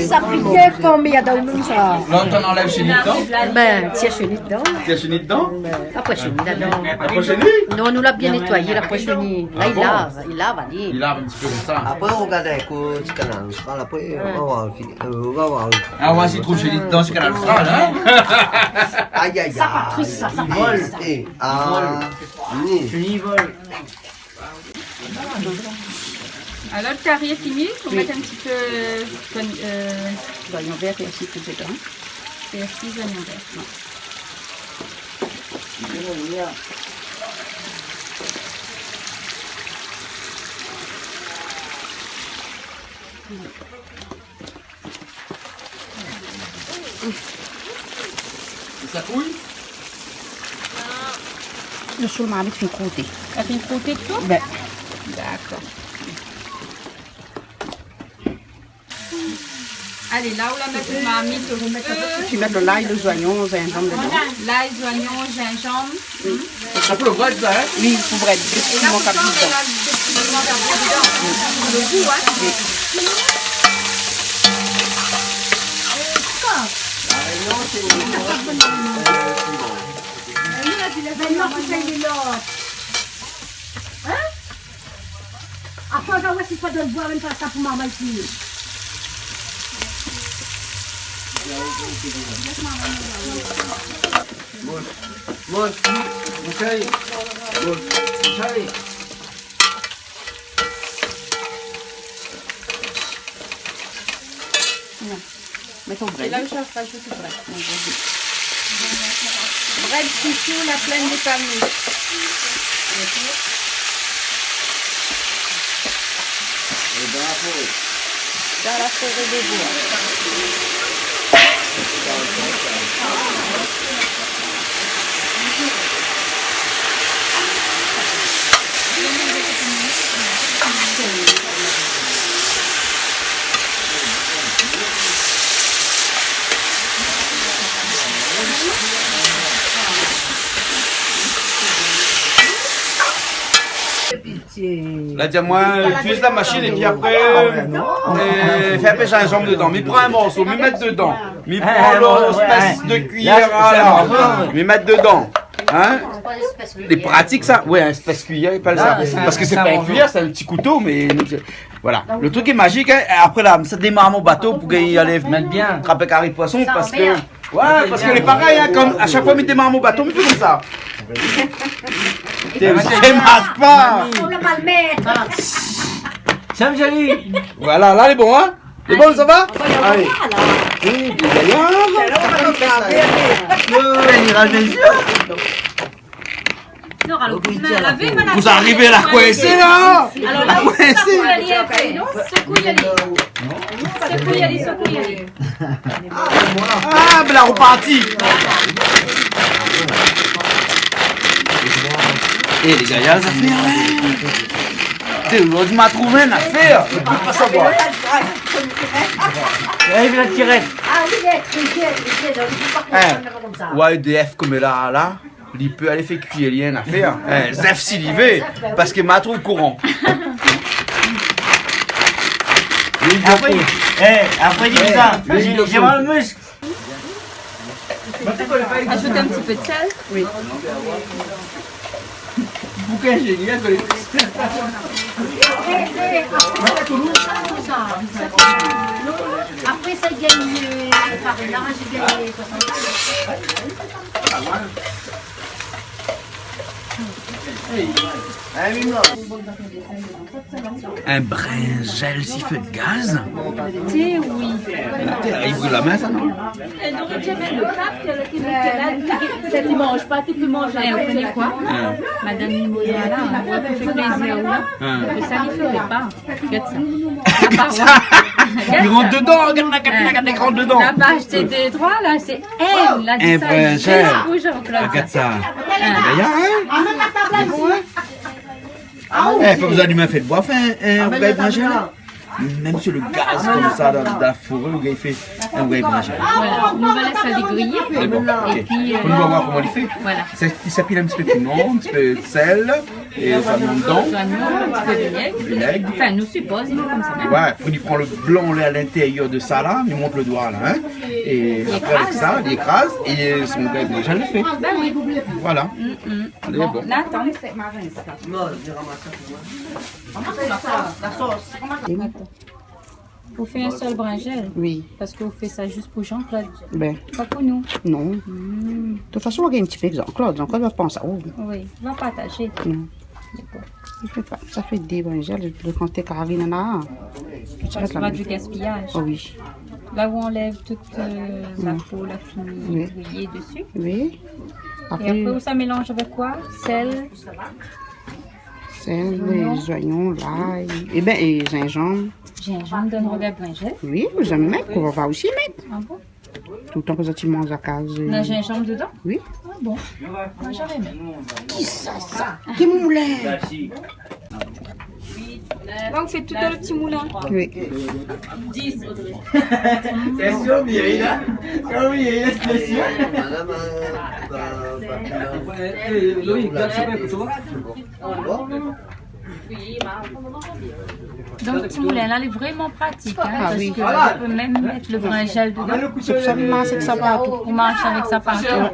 Sa piké konbien dan lo moun sa ? Lontan ou anlèv sheni dedan ? Bin, tir sheni dedan. Tir sheni dedan ? Bin, apré sheni dedan. Apré sheni ? Non, nou la bien nétoiyé, la, apré sheni. Ah bon ? La, i lav, i lav, alé. I lav in ti pé konmsa. Apré, ou gard in kou, ti kanal. Voilà, apré, ah, ou va oir, euh, ou va oir. Ah, ou va oir si i trouv sheni dedan, sé Kanal Austral, in ? Ay, ay, ay. Sa pa tris, sa, sa pa tris, sa. Eh, ah, oui. Sheni i vol. Alor, lo kari lé fini, fo mèt in ti pé, euh, zoignon vèr, pèrsi tout dedan. Pèrsi, zoignon vèr. Ouais. Sa i kui ? Non, sèlman avèk fine krouté. La fine krouté tout ? Bin. Dakor. Alé, la ou la mèt marmit o fé. Ou mèt lo lay, lo zoignon, zinzanm dedan. Lay, zoignon, zinzanm. Sa pou lo brèd, sa, in ? Oui, pou brèd. Dé ti piman kabri dedan. Dé ti piman kabri dedan. Pou lo gou, in. Oui. Apré, ou va oir si pa dan lo boi, mèm pa sa pou marmay fini. Mouss, mouss, moussay. Mouss, moussay. Non. Mèt out brèd. É la, ou sa razout out brèd. Brèd shoushou, la plèn de Pamé. Dan la foré. Dan la foré dé boi. La di amoin, itiliz la mashine épi apré, euh, fé in pé zinzanm dedan. Mi pran in morso, mi mèt dedan. Mi pran lo, espès de kuiyèr, la, mi mèt dedan. In ? Lé pratik, sa. Ouais, in espès kuiyèr, i apèl sa. Parske sé pa in kuiyèr, sé in ti kouto, mé, voilà. Lo trik lé mazik, in. É apré, la, sa démar mon bato pou gingn alé trap kari poison, parske, ouais, parske lé parèy, in, konm a shak foi mi démar mon bato, mi fé konmsa. Té, ou sa fé mas pa. Ou la mal mèt. Sam Jali. Voilà, la lé bon, hein ? Lé bon, sa va ? Alé. Voilà. Oui, bien. Alor, ou va konm sa. Yo, i raz lé zié. Non, alor, ou la lavé, madame. Ou ariv la, koué, sé la. Alor la, koué, sé. Sekouy ali, sekouy ali. Sekouy ali, sekouy ali. Ah, mé la roparti. É, lé gayar, zafèr, ouais. Té, zordi ma trouv in afèr, ou pé pa savoir. Ariv la tirèt. Ah oui, lé trié, trié, donk, ou pé pa konprann konmsa. Ouais, dé zèf konm la, la. Li pé alé fé kui ali in afèr, hein, zèf si li vé, parske ma trouv kouran. Apré, é, apré, di sa, oui, zé, oui, zé mal misk. Ajoute un petit peu de sel. Oui. Bouké zénial, koné. Apré sa i gingn, euh, par la, i gingn soixante-quinze. In brinzèl si fé d'gaz ? Té, oui. Té, i bril la min, sa, non ? Sèt i manz pa, té i pé manz. É, ou koné koi ? Hein. Madame Mimosa, la, ou fé plézir, la. Hein. É sa, i fé pa. Gard sa. La parol. Li rant dedan, gard la, gard la, gard la, li rant dedan. La pa ashté dé, troi, la, sé èl, la di sa, in brinzèl. Zis pou Jean-Claude. Gard sa. Hein. Gayar, hein ? É, pa bezoin alim in fé d'boi, fé in, in rougay brinzèl. Mèm si le gaz konmsa, dan, dan la foré, ou gingn fé in rougay brinzèl. Voilà, nou va lès ali griyé. Lé bon, OK. É pi, euh, pou nou voir koman li fé. Voilà. Sa, sa i fé in ti pé piman, in ti pé sèl. É zoignon dedan. Zoignon, in ti pé vinèg. Vinèg. Anfin, nou sipoz, i fo konmsa. Ouais, pou li pran le blan la, a l'intérieur de sa la, mi mont le doi la, hein. É apré, avèk sa, li ékraz, é son rougay brinzèl lé fé. Ben oui. Voilà. Mm, mm. Lé bon. Bon, atann. Atann. Ou fé in sèl brinzèl ? Oui. Parske ou fé sa zis pou Jean-Claude. Ben. Pa pou nou. Non. Hmm. De tout fason, ou gingn in ti pé Jean-Claude. Jean-Claude va pans aou. Oui, va partazé. Non. Dakor. I fé pa. Sa fé dé brinzèl, le kan té kari nana. Sa va di gaspiyaz. Oh oui. La ou anlèv tout, euh, la po, la fini griyé desi. Oui. É apré, ou sa mélanz avèk koi ? Sèl. Sèl, zoignon, lay, é ben, é zinzanm. Zinzanm i donn rougay brinzèl ? Oui, ou sa mèt, ou va osi mèt. Ah bon ? Toultan ke zot i manz a kaz, euh. Na zinzanm dedan ? Oui. Ah bon ? Moin zamé mèt. Kisa sa ? Ki moulin ? La, ou fé tout dan le ti moulin. Oui. Dis, Audrey. Attention, Mireille, là. Attention, Mireille, là, attention. Madame, euh, pa, pa, pa, ouais, euh, Loïc, gard sa, ékout, ou voi. Donk, ti moulin la, lé vréman pratik, hein, ah oui, parske ou pé mèm mèt le brinzèl dedan. Sé pou sa mi marsh avèk sa partou. Ou marsh avèk sa partou. Ouais.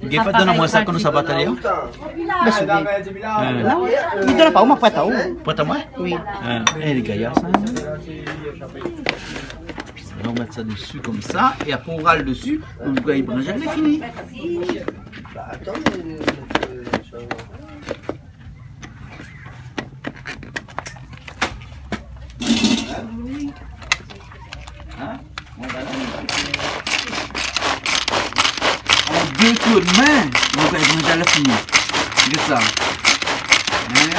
Gingn pa donn amoin sa kan nou sava talèr ? Ben, sé bien. Hein. Non, mi donn pa, ou ma prèt aou. Prèt amoin ? Oui. Hein. É, lé gayar, sa, hein. La, ou mèt sa desi konmsa, é apré ou ral desi, ou gingn brinzèl, lé fini. Bah, attends, euh, euh, ça va. Hein ? Hein ? Bon, ben là, an dé kou d'min, nou gingn brinzèl la fini. Gard sa. Hein ?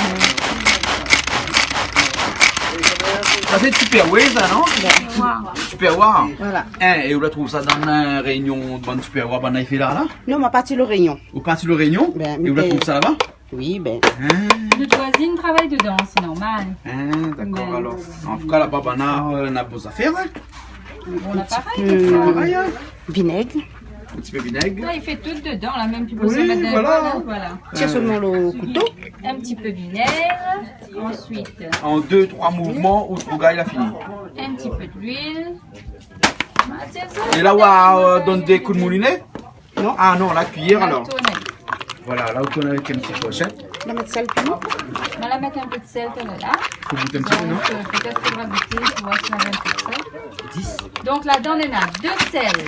Sa sé Tupperware, sa, non ? Tupperware. Tupperware. Voilà. Hein, é ou la trouv sa dan, euh, Rényon, bann Tupperware, bann afèr la, la ? Non, ma parti La Rényon. Ou parti La Rényon ? Ben, é ou la trouv sa laba ? Oui, ben. Hein ? Nout voizine i travay dedan, sé normal. Hein, dakor, alor. An tou ka, laba, banna, euh, na bon zafèr, hein. Bon, la, parèy. Parèy, hein. Vinèg. In ti pé vinèg. La, i fé tout dedan, la, mèm pi bezoin mèt d'vin, hein, voilà. Tir solman le kouto. In ti pé vinèg, ansuit. An dé, troi mouvman, ou rougay la fini. In ti pé d'luil. É la, ou va, euh, donn dé kou d'mouliné ? Non. Ah non, la kuiyèr, alor. La ou tourn. Voilà, la ou tourn avèk in ti fourshèt. Ma mèt sèl, piman. Ma la mèt in pé d'sèl, la. Fo gout in ti pé, non ? Donk, euh, pétèt fodra gouté pou voir si na in pé d'sèl. Donk, ladan, néna dé sèl,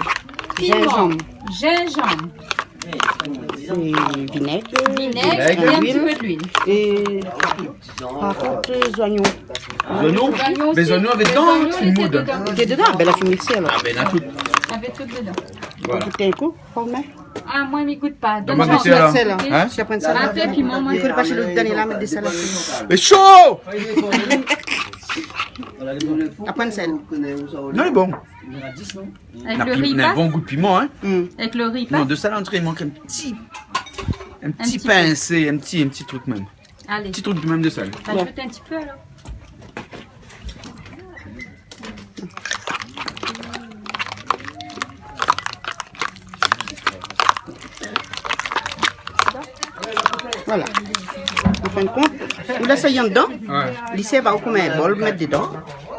piman, zinzanm. Zinzanm. É vinèg. Vinèg é in ti pé d'luil. É par kont, lé zoignon. Zoignon ? Zoignon osi. Mé zoignon avèk... Lé zoignon, li té dedan. Li té dedan, bin, la fine miksé alor. Ah bin, la tout. Avèk tout dedan. Voilà. Gout in kou, pou mèt. Ah, moin, mi gout pa. Donn amoin sèl, in ? Hin ? Apré, piman, moin. Ékout, pa shé lot dèrnié la, mèt de sèl la. Lé sho ! Apré, sèl. Non, lé bon. Avèk lo ri, na in bon gou piman, hin. Avèk lo ri, non, de sèl, on diré i mank in ti, in ti pinsé, in ti, in ti truk mèm. Alé. Ti truk mèm de sèl. Rajout in ti pé, alor. Voilà. An fin d'kont, ou lès ali dedan, li sèrv aou konm in bol, mèt dedan.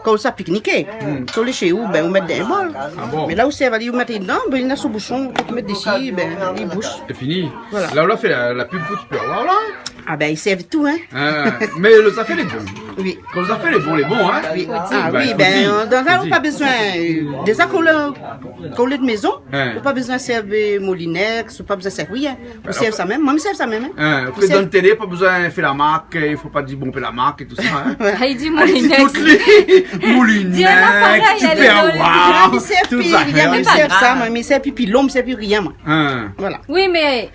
Kan ou sa pikniké, kan ou lé shé ou, bin, ou mèt dan in bol. Ah bon ? Mé la ou sèrv ali, ou mèt dedan, bin, li na son boushon, ou mèt dési, bin, li boush. Sé fini. Voilà. La, ou la fé la, la pub pou ti pé. Voilà. Ah bin, i sèrv tout, hin. Ah, mé lo zafèr lé bon. Oui. Kan lo zafèr lé bon, lé bon, hin. Oui. Ah oui, bin, dan sa, ou pa bezoin, euh, déza, kan ou lé, kan ou lé de mézon, ou pa bezoin sèrv moulinex, ou pa bezoin sèrv rien. Ou sèrv sa mèm. Moin, mi sèrv sa mèm, hin. Hin, apré, dan télé, pa bezoin fé la mark, i fo pa di bonpé la mark é tousa, hin. Ah, li di moulinex. Moulinex, Tupperware, tousa. Mi sèrv pi rien, mi sèrv sa, moin, mi sèrv pi pilon, mi sèrv pi rien, moin. Hin. Voilà. Oui, mé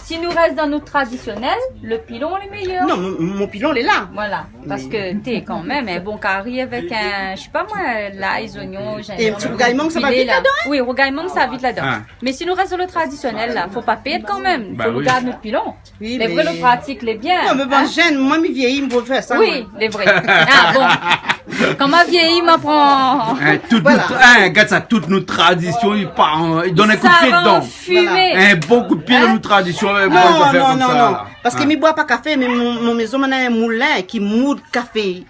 si nou rès dan nout tradisionèl, lo pilon lé méyèr. Non, mon, mon pilon lé la. Voilà, parske té, kan mèm, in bon kari avèk in, mi koné pa moin, lay, zoignon, zinzanm. É in ti rougay mang, sa va vit ladan, hin ? Oui, rougay mang, sa va vit ladan. Ah. Mé si nou rès dan lo tradisionèl la, fo pa pèrd kan mèm. Fo nou gard nout pilon. Oui, mé lo pratik lé bien, hin ? Non, mé bon, moin, mi vieyi, mi pé fé sa, moin. Oui, lé vré. Ah bon. Kan ma vieyi, ma pran... Hin, tout nout, hin, gard sa, tout nout tradision, i par, i donn in kou d'pié dedan. Sa va an fimé. In bon kou d'pié dan nout tradision, in bon zafèr konmsa la. Non, non, non. Parske mi boi pa kafé, mé mon, mon mézon, moin néna in moulin ki moud kafé.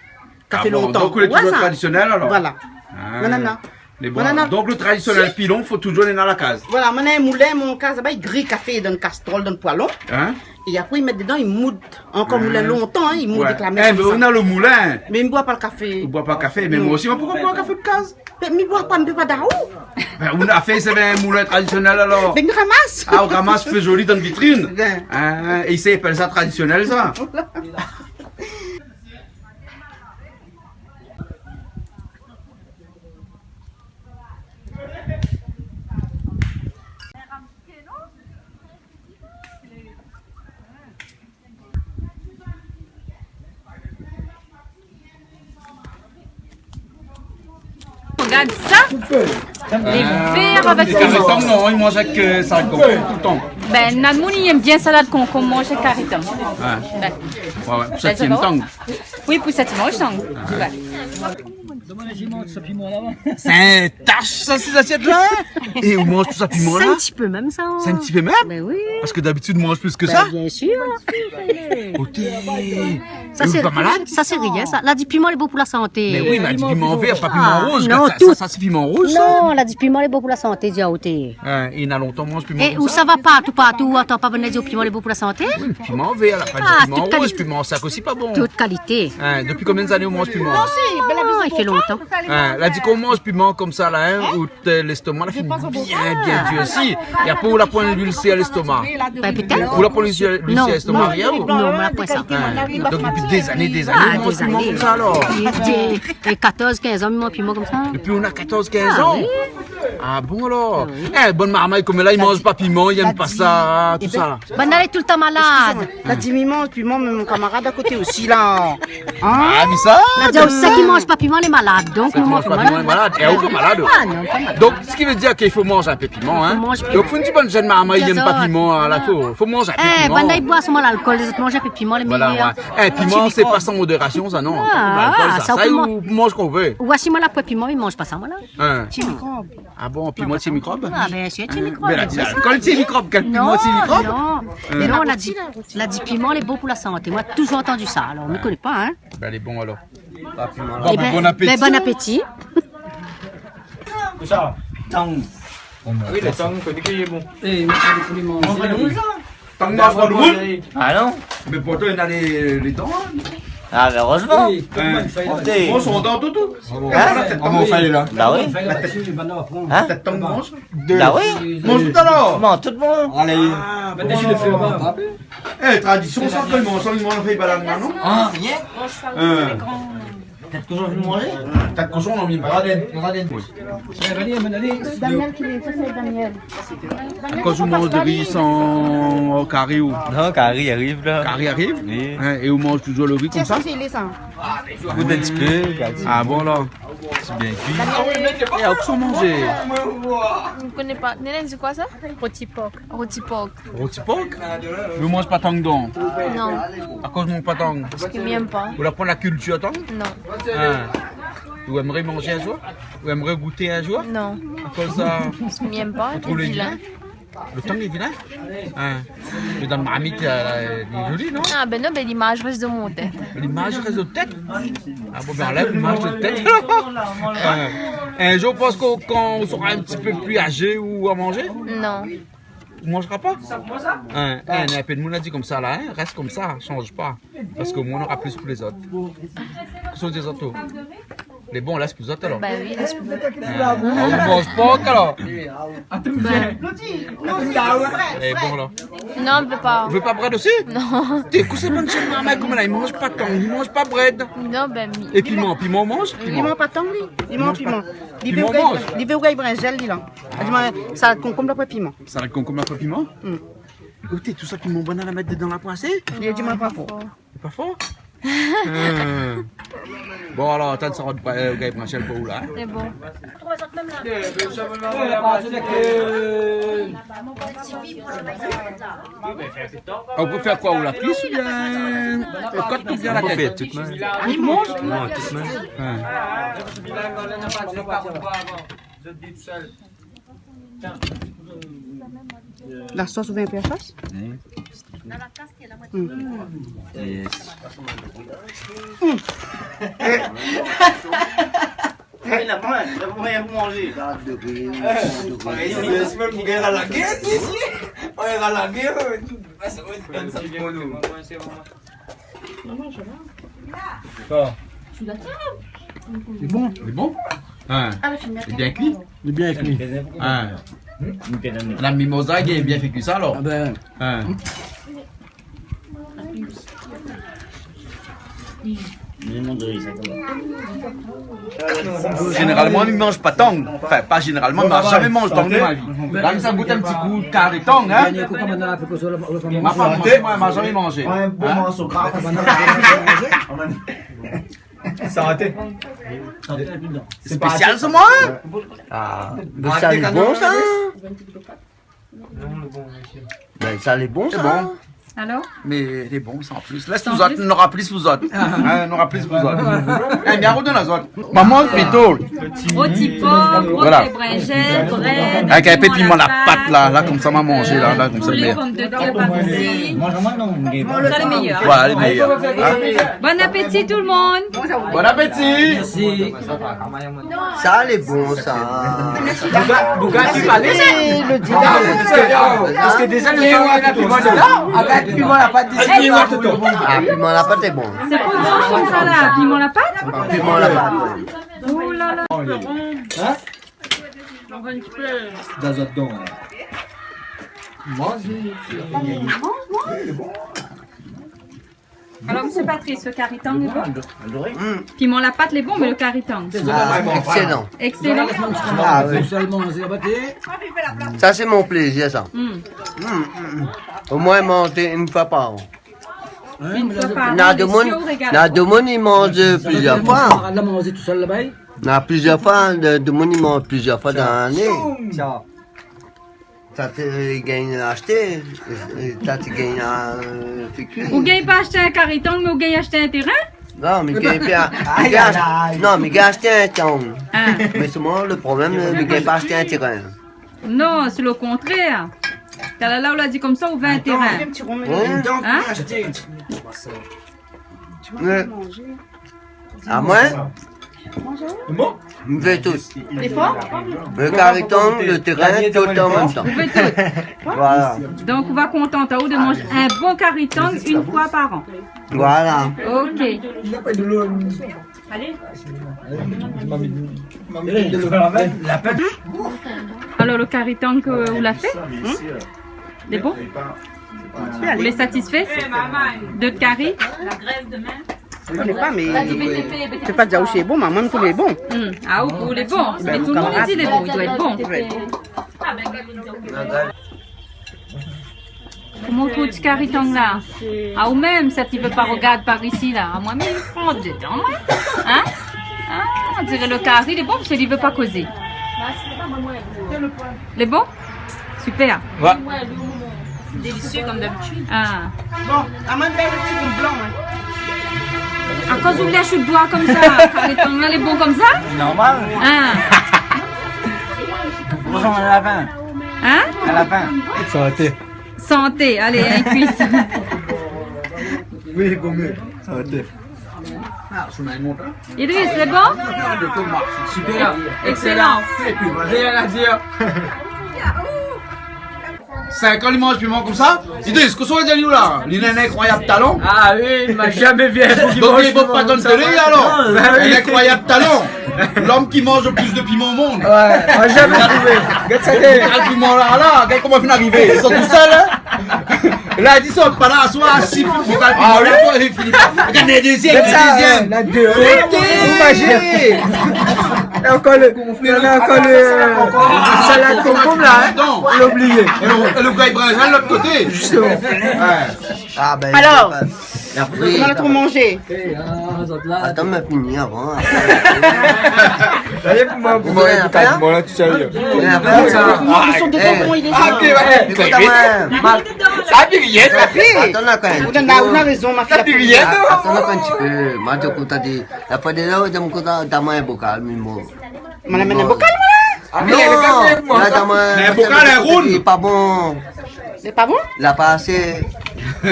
Kafé lontan. Ah bon, donk ou lé toujour tradisionèl, alor ? Voilà. Ah. Non, non, non. Lé bon. Donk lo tradisionèl pilon, fo toujour néna la kaz. Voilà, moin néna in moulin, mon kaz laba, i gri kafé dan kastrol, dan poêlon. Hin ? É apré, i mèt dedan, i moud. Ankor moulin lontan, hin, i moud avèk la min konmsa. Eh, mé ou na lo moulin. Mé mi boi pa lo kafé. Ou boi pa kafé, mé moin osi, moin, poukoi mi boi kafé de kaz ? Mé mi boi pa, mi pé pa dao. Bin, ou na fé, sé in moulin tradisionèl, alor. Bin, mi ramas. Ah, ou ramas, fé zoli dan vitrine. Bin. Hin, é i apèl sa tradisionèl, sa. Gard sa. Lé vèr avèk... Lé kari tang, non, i manz avèk, euh, sa, konm toultan. Bin, na moun i yèm bien salad konkonm, manz avèk kari tang. Ouais. Ouais, ouais, pou sa ti yèm tang. Oui, pou sa ti manz tang. Ouais. Sé in tash, sa, sé zasièt la, hin ? É ou manz tout sa piman la ? Sé in ti pé mèm, sa. Sé in ti pé mèm ? Bin oui. Parske dabitid, ou manz plis ke sa ? Bin, bien sir. Oté. Sa, ou lé pa malad ? Sa, sé rien, sa. La di piman lé bon pou la santé. Mé oui, mé la di piman vèr, pa piman rouz. Ah non, sa, sa, sé piman rouz, sa. Non, la di piman lé bon pou la santé, di aou té. Hin, é na lontan ou manz piman konmsa ? É ou sava partou, partou, ou antann pa bann la di piman lé bon pou la santé ? Oui, piman vèr, la pa di piman rouz, piman sak osi pa bon. Tout kalité. Hin, dopi konbien zané ou manz piman ? Non, i fé lontan. Hin, la di kan ou manz piman konmsa la, hin, out lèstoma la fine bien, bien dir osi. É apré, ou la pran luilsèr lèstoma. Bin, pétèt. Ou la pran luilsèr, luilsèr lèstoma, rien, ou ? Non, moin la pran sa. Hin, donk dopi dé zané, dé zané ou manz piman konmsa, alor ? Ah, dé zané. Dé, dé, katorz, kinz an, mi manz piman konmsa. Dopi ou na katorz, kinz an ? Ah oui. Ah bon, alor ? Ah oui. Eh, bann marmay konm la, i manz pa piman, i yèm pa sa, tousa. Bin, banna lé toultan malad. Excusez-moi. La di mi manz piman, mé mon kamarad akoté osi la. Hin ? Ah, mi sa. La di, sak i manz pa piman lé malad. Donk nou manz pa piman lé malad. É ou lé malad ? Ah non, pa malad. Donk, sak i vé dir ke i fo manz in pé piman, hin ? Fo manz piman. Donk fo di bann jenn marmay i yèm pa piman, la, fo, fo manz in pé piman. Eh, banna i boi solman lalkol, lézot i manz in pé piman, lé méyèr. Voilà, ouais. Eh, piman, sé pa san modérasion, sa, non. Ah, lalkol, sa, sa, ou manz kan ou vé. Ou asi, moin la pwin piman, mi manz pa sa, moin la. Hin. Ti mikrob. Ah bon, piman ti mikrob ? Ah bin, sé ti mikrob. Mé la di lalkol ti mikrob, kèl piman ti mikrob ? Non, non. Non, la di, la di piman lé bon pou la santé. Moin la toujour antann sa, alor mi koné pa, hin. Bin, lé bon, alor. Bon, bin, bon apéti. Bin, bon apéti. Kosa ? Tang. Oui, lo tang, mi koné ke lé bon. Eh, mé sa, lé pou lé manzé. Tang i manz pa lo moun ? Ah non ? Mé pourtan, néna lé, lé dan, hin. Ah, mé érèzman. Oui, tout le monde fait la... Hein ? Bon, son dan tout, tout. Hein ? La tèt tang, manz. Ba oui. La tèt tang, manz. Ba oui. Manz tout alor. Bon, tout bon. Alé. Ah, ben, décide de faire, bah. Eh, tradision sa, kan i manz, i manz, i fé banane, non ? Ah, rien. Hein. Tèt koshon, nou manz. Tèt koshon, nou mèt pa dan, pa dan. Oui. Allez, allez, allez. Daniel ki lé, sa sé Daniel. Kan ou manz do ri san kari ou ? Non, kari i ariv la. Kari i ariv ? Oui. Hein, é ou manz touzour lo ri konmsa ? Tiens, sa sé li, sa. Gout in ti pé, gard. Ah bon, la. Sé bien kui. É ou sa manzé ? Je ne connais pas. Néna, c'est quoi ça ? Rôti porc. Rôti porc. Rôti porc ? Ou manz pa tang, don ? Non. Akoz ou manz pa tang ? Parce que mi èm pa. Ou la pran la kiltir tang ? Non. Hein. Ou èmré manzé in zour ? Ou èmré gouté in zour ? Non. Akoz sa ? Parce que mi èm pa, ou trouv lé vilin. Lo tang lé vilin ? Hein. Mé dan marmit, euh, lé zoli, non ? Ah, ben non, ben l'image reste dans mon tête. L'image reste dans tèt ? Ah bon, ben, anlèv l'image de tèt. Hein. In zour, ou pans ke kan ou sera in ti pé pli azé, ou va manzé ? Non. Ou manzra pa ? Hein, hein, in pé d'moun la di konmsa la, hein, rès konmsa, sanz pa. Parske moin, nora plis pou lézot. Kosa ou di lézot, ou ? Lé bon, lès pou zot alor. Ba oui, lès pou zot. Ah, ou manz pa alor. Lé bon la. Non, mi vé pa. Ou vé pa brèd osi ? Non. Té, kosa bann jan marmay konm la, i manz pa tang, i manz pa brèd. Non, ben, mi... É piman, piman ou manz ? Piman. Li manz pa tang, li. Li manz pa piman. Li vé rougay, li vé rougay brinzèl, li la. Ah, di amoin, salad konkonm la, pa piman. Salad konkonm la, pa piman ? Hmm. Oté, tout sa ki mon banane la mèt dedan la, poin sé ? Li di amoin pa for. Lé pa for ? Hmm. Bon, alor, atann, sa va, euh, gay Michel pou ou la, hein ? Sé bon. Ou pé fé koi, ou la kuis oubien lo kot oubien la tèt ? Ou pé fé tout mèm. Tout manz ? Non, tout mèm. Hein. La sos, ou vé in pé la sos ? Oui. Hmm. Yes. Hmm. Eh, la poin, la poin, rien pou manzé. Gard de ri, gard de ri. Isi, isi mèm, ou gingn la gèr, isi. Ou gingn la gèr, euh, tout. Ah, sa va èt konmsa pou nou. Bon. Lé bon ? Hein. Lé bien kui ? Lé bien kui. Hein. La mimoza, lé bien fé kui sa alor. Ah ben. Hein. Zénéralman, mi manz pa tang. Anfin, pa zénéralman, ma zamé manz tang de ma vi. La, mi sa gout in ti kou kari tang, hein. Ma pa manzé, moin, ma zamé manzé. Hein ? Santé. Spésial, sa, moin, hein ? Ah, mé sa lé bon, sa. Ben, sa lé bon, sa. Lé bon. Alor ? Mé lé bon, sa, an plis. Lès pou zot, nora plis pou zot. Hein, nora plis pou zot. Eh, bien, rodoné azot. Momon, plito. Rôti porc, voilà. Brinzèl, brèd, avèk in pé piman la pat la, la, konmsa ma manzé la, la, konmsa, poulé, pomdetèr par isi. Sa lé méyèr. Voilà, lé méyèr. Hein ? Bon appétit tout le monde. Bon appétit. Merci. Sa lé bon, sa. Bouga, bouga, tu parles. Eh, lo di. Parske déza, lo tang, néna piman dedan. Avèk piman la pat isi. Ah, piman la pat lé bon. Sé koi ou manz konmsa la ? Piman la pat ? Piman la pat. Oh là là. Hein ? Dazot don, hein. Manz, oui. Lé bon. Alor, mésyé Patrice, lo kari tang lé bon ? Mm. Piman la pat lé bon, mé lo kari tang ? Ah, excellent. Excellent. Ah, oui. Sa, sé mon plézir, sa. Mm. Mm, mm, mm. Omoin, manz in foi par an. Une fois par an, na domoun, na domoun i manz plizièr foi. La manzé tousèl laba. Na plizièr foi, de, domoun i manz plizièr foi dan lané. Sa té gingn ashté, é sa té gingn, euh, fé kui. Ou gingn pa ashté in kari tang, mé ou gingn ashté in térin ? Non, mi gingn pa, mi gingn ashté, non, mi gingn ashté in tang. Ah. Mé solman, lo problèm, mi gingn pa ashté in térin. Non, sé lo kontrèr. Talèr la, ou la di konmsa, ou vé in térin. Hein ? Hein ? Ouais. Amoin, Bon. Mi fé tout. Sé for ? Le kari tang, le térin, tout an mèm tan. Ou fé tout. Voilà. Donk, ou va kontan, ou, de manz in bon kari tang in foi par an. Voilà. OK. Alor, le kari tang ke ou la fé, hmm ? Lé bon ? Ou lé satisfé de kari ? Mi koné pa, mé mi pé pa dir si lé bon, mé moin mi trouv lé bon. Hmm. Ah, ou trouv lé bon. Mé tout le moun i di lé bon, i doi èt bon. Ouais. Koman ou trouv ti kari tang la ? Ah, ou mèm, sa ti vé pa rogard par isi la. Ah, moin mèm mi pran dedan, moin. Hein ? Ah, on diré le kari lé bon, parske li vé pa kozé. Lé bon ? Super. Ouais. Délicieux comme d'habitude. Ah. Bon, amoin mi fé le ti blan, hein. Akoz ou lèsh out doi konmsa, kari tang la lé bon konmsa ? Normal. Ah. Bonjour, à la fin. Hein ? À la fin. Santé. Santé, alé, in kuis. Oui, vo myé. Santé. Idriss, lé bon ? Super. Excellent. Excellent. Rien à dire. Sink an li manz piman konmsa. Idriss, kosa ou la di ali la ? Li néna in inkroyab talan. Ah oui, mi la zamé vi in boug i manz piman konmsa. Donk li pé pa donn télé alor. Non, bah oui. In inkroyab talan. L'homme qui mange le plus de piment au monde. Ouais, moin la zamé trouvé. Gard sa. Gard le piman la, la, gard koman li fine arivé. Li sort tousèl, hein. La di sa, pa la, soi, si pou bokal piman la, soi, li fini pa. Gard le dézyèm, le dézyèm. Gard sa, la dé. Oté. Ou imazine. É ankor le, néna ankor le, euh, salad konkonm la, hein. Non. Ou la oublié. É le, é le gayar brinzèl lot koté. Justement. Ouais. Ah, ben, alor, koman la trouv manzé ? Atann, ma fini avan. Sa y est, pou moin, pou moin, pou moin, la, tout sa, li. Ou la fé sa. Koman i lé, sa ? Ah, OK, ouais. Ékout amoin. Sa i vé rien, sa. Atann, la, kan mèm. Ou néna, ou néna rézon, ma fiy. Sa i vé rien, non. Atann, la, kan mèm in ti pé. Moin, mi té kontan di, la foi dé la, ou té kontan di amoin in bokal, mi mor. Madam, in bokal, voilà. Non, la, dan moin, mé in bokal, in round. Lé pa bon. Lé pa bon ? La pa asé. Ah,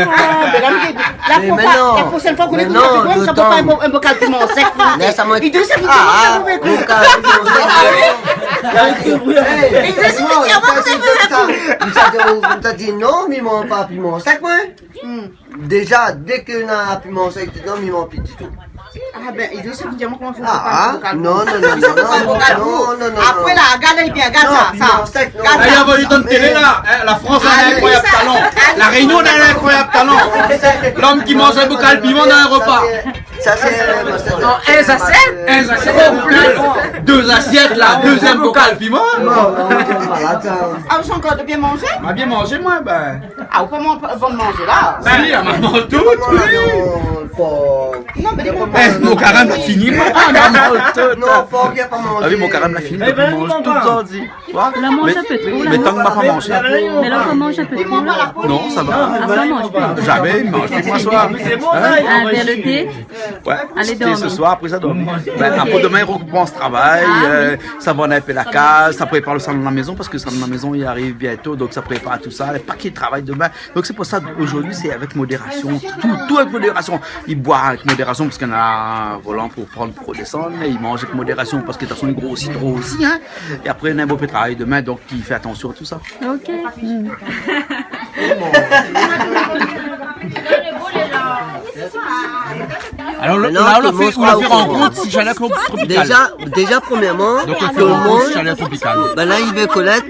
mé la, mé la, mé pou pa, non, la proshèn foi, ou koné, mé non, ou sa pé pa in bo-, in bokal piman sèk, non. Lès amoin. Idriss, sa i vé dir, ah, sa i vé dir, bokal piman sèk. Idriss, sa i vé dir, ou sa di, ou sa di non, mi manz pa piman sèk, moin. Hmm. Déza, dé ke na piman sèk dedan, mi manz pi ditou. Ah, ben, Idriss, sa i vé dir amoin koman fé pou pa bokal. Ah, non, non, non. Apré la, gard bien, gard sa, sa. Non, piman sèk, non. Gard sa. Alé, avan li donn télé la, hein, la France a un incroyable talent. La Réunion a un incroyable talent. L'homme qui mange un bocal piment dans un repas. Sa sé, sa sé, non, in zasèt, in zasèt, dé zasièt la, dézyèm bokal piman. Non, non, non, sé malad sa. Ah, ou la ankor bien manzé ? Ma bien manzé, moin, ben. Ah, ou koman, bon manzé la ? Ben, si, ah, ma manz tout, oui. Non, mé lé bon. Eh, mon karèm la fini, moin. Ah, ma manz tout. Non, pa bien, pa manzé. Ah oui, mon karèm la fini, donk mi manz tout zordi. Koi ? Ou la manz in pé tro, la. Mé tank ma pa manzé. Mé la, ou manz in pé tro, la. Non, sa va. Ah, sa manz pa. Zamé, mi manz pi moin, soir. Hein ? In vèr de té. Ouais, alé dormi. Té se soir, apré sa, dormi. Ben, apré domin, i rokomans travay, ah, oui, euh, sa va nétwayé la kaz, sa prépar le salon de la maison, parske le salon de la maison, li ariv bientôt, donk sa prépar tout sa, le paké de travay domin. Donk sé pou sa, zordi, sé avèk modérasion. Tout, tout avèk modérasion. I boir avèk modérasion, parske na in volan pou pran, pou désann, mé i manz avèk modérasion, parske de tout fason, li grosi tro osi, hein. É apré, na in bonpé de travay domin, donk i fé atansion a tout sa. OK. Alor, la, la, ou la fé, ou la fé rankont si Tropicale. Déza, déza, premyèrman, donk, ou la fé rankont si Tropicale. Banna i vé konèt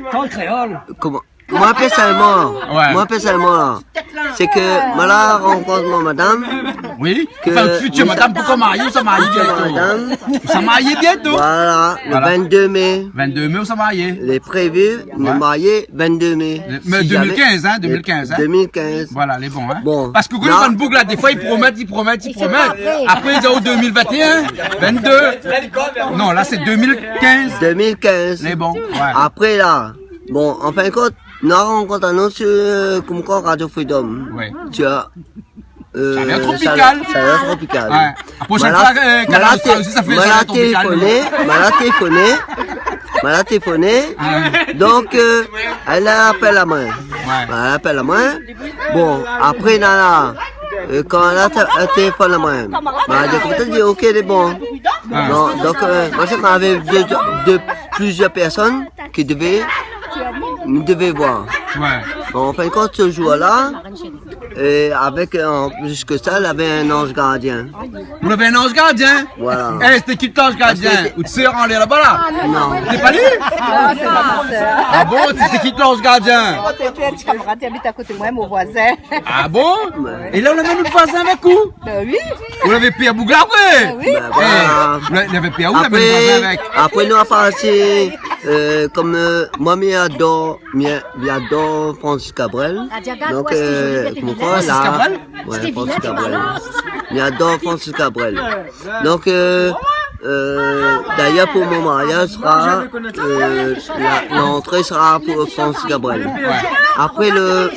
koman. Moin, pèrsonèlman, ouais, moin, pèrsonèlman, la, sé ke moin la rankont mon madam. Oui. Ke anfin, out fitir madam, pankor marié, ou sa marié bientôt. Madam. Ou sa marié bientôt. Voilà, le vingt-deux mai. Vingt-deux mai, ou sa marié. Lé prévu, nou marié vingt-deux mai. Mé si zamé, deux mille quinze, hein, deux mille quinze, hein. Deux mille quinze. Voilà, lé bon, hein. Bon. Parske kan bann boug la, défoi, i promèt, i promèt, i promèt. Apré, i di, oh, deux mille vingt et un, vingt-deux. Non, la, sé deux mille quinze. Deux mille quinze. Lé bon, ouais. Apré, la, bon, an fin de kont, nou la rankont anou si, euh, konm koi, Radio Freedom. Ouais. Ti voi, euh, Chaleur Tropicale. Chaleur Tropicale. Ouais. La proshèn foi, euh, Kanal Austral osi, sa fé Chaleur Tropicale. Moin la téléfoné, moin la téléfoné, moin la téléfoné. Ouais. Donk, euh, èl la apèl amoin. Ouais. Èl la apèl amoin. Bon, apré, nana, euh, kan èl la té-, èl la téléfone amoin, moin la di, koman i di, OK, lé bon. Ah. Non, donc, euh, moi, j'avais deux, deux, plusieurs personnes qui devaient, devaient voir. Ouais. Bon, en fin de compte, ce jour-là, et avec, euh, en plus que ça, il avait un ange gardien. Ou lavé in anz gardien ? Voilà. Eh, sété ki lanz gardien ? Ou té sèr anlèr laba la ? Non. Té pa li ? Ah, sé pa mon sèr. Ah bon, sété ki lanz gardien ? Oh, té, té, ti kamarad, té abit akoté moin, mon voizin. Ah bon ? Ouais. É la, ou la amenn out voizin avèk ou ? Ben oui. Ou lavé pèr boug la, ouais ? Ben oui. Ben voilà. Eh, ou la, ou lavé pèr, ou la amenn out voizin avèk ? Apré, apré, nou la pasé, euh, kom, euh, moin, mi ador, mi, mi ador Francis Cabrel. Donk, euh, koman Francis Cabrel ? Ouais, Francis Cabrel. Mi ador Francis Cabrel. Donk, euh, euh, d'ailleurs, pour mon mariage, sera, euh, la, l'entrée sera pour Francis Cabrel. Ouais. Après le,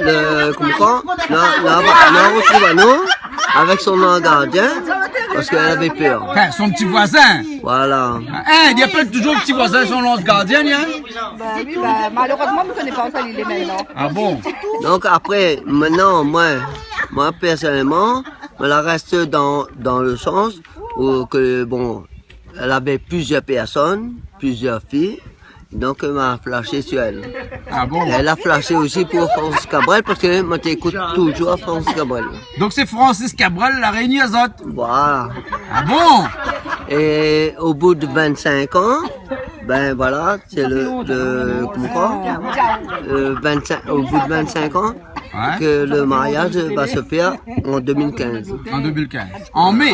le, koman, la, la, la, la retrouve anou avec son ange gardien, parce qu'elle avait peur. Enfin, son ti voizin. Voilà. Hein, i apèl toujour ti voizin son anz gardien, hein ? Ben oui, ben, malheureusement, mi koné pa ousa li lé mintnan. Ah bon ? Donk apré, mintnan, moin, moin, pèrsonèlman, moin la rès dan, dan le sans ousa ke, bon, lavé plizièr pèrsone, plizièr fiy, donk, ma flashé sur elle. Ah bon ? É èl la flashé osi pou Francis Cabrel, parske moin té ékout toujour Francis Cabrel. Donk sé Francis Cabrel la réini azot. Voilà. Ah bon ? Et au bout de vingt-cinq ans, ben voilà, c'est le, le, koman, euh, vingt-cinq, au bout de vingt-cinq ans, ouais, que le mariage va se faire en deux mille quinze. En deux mille quinze. En mai.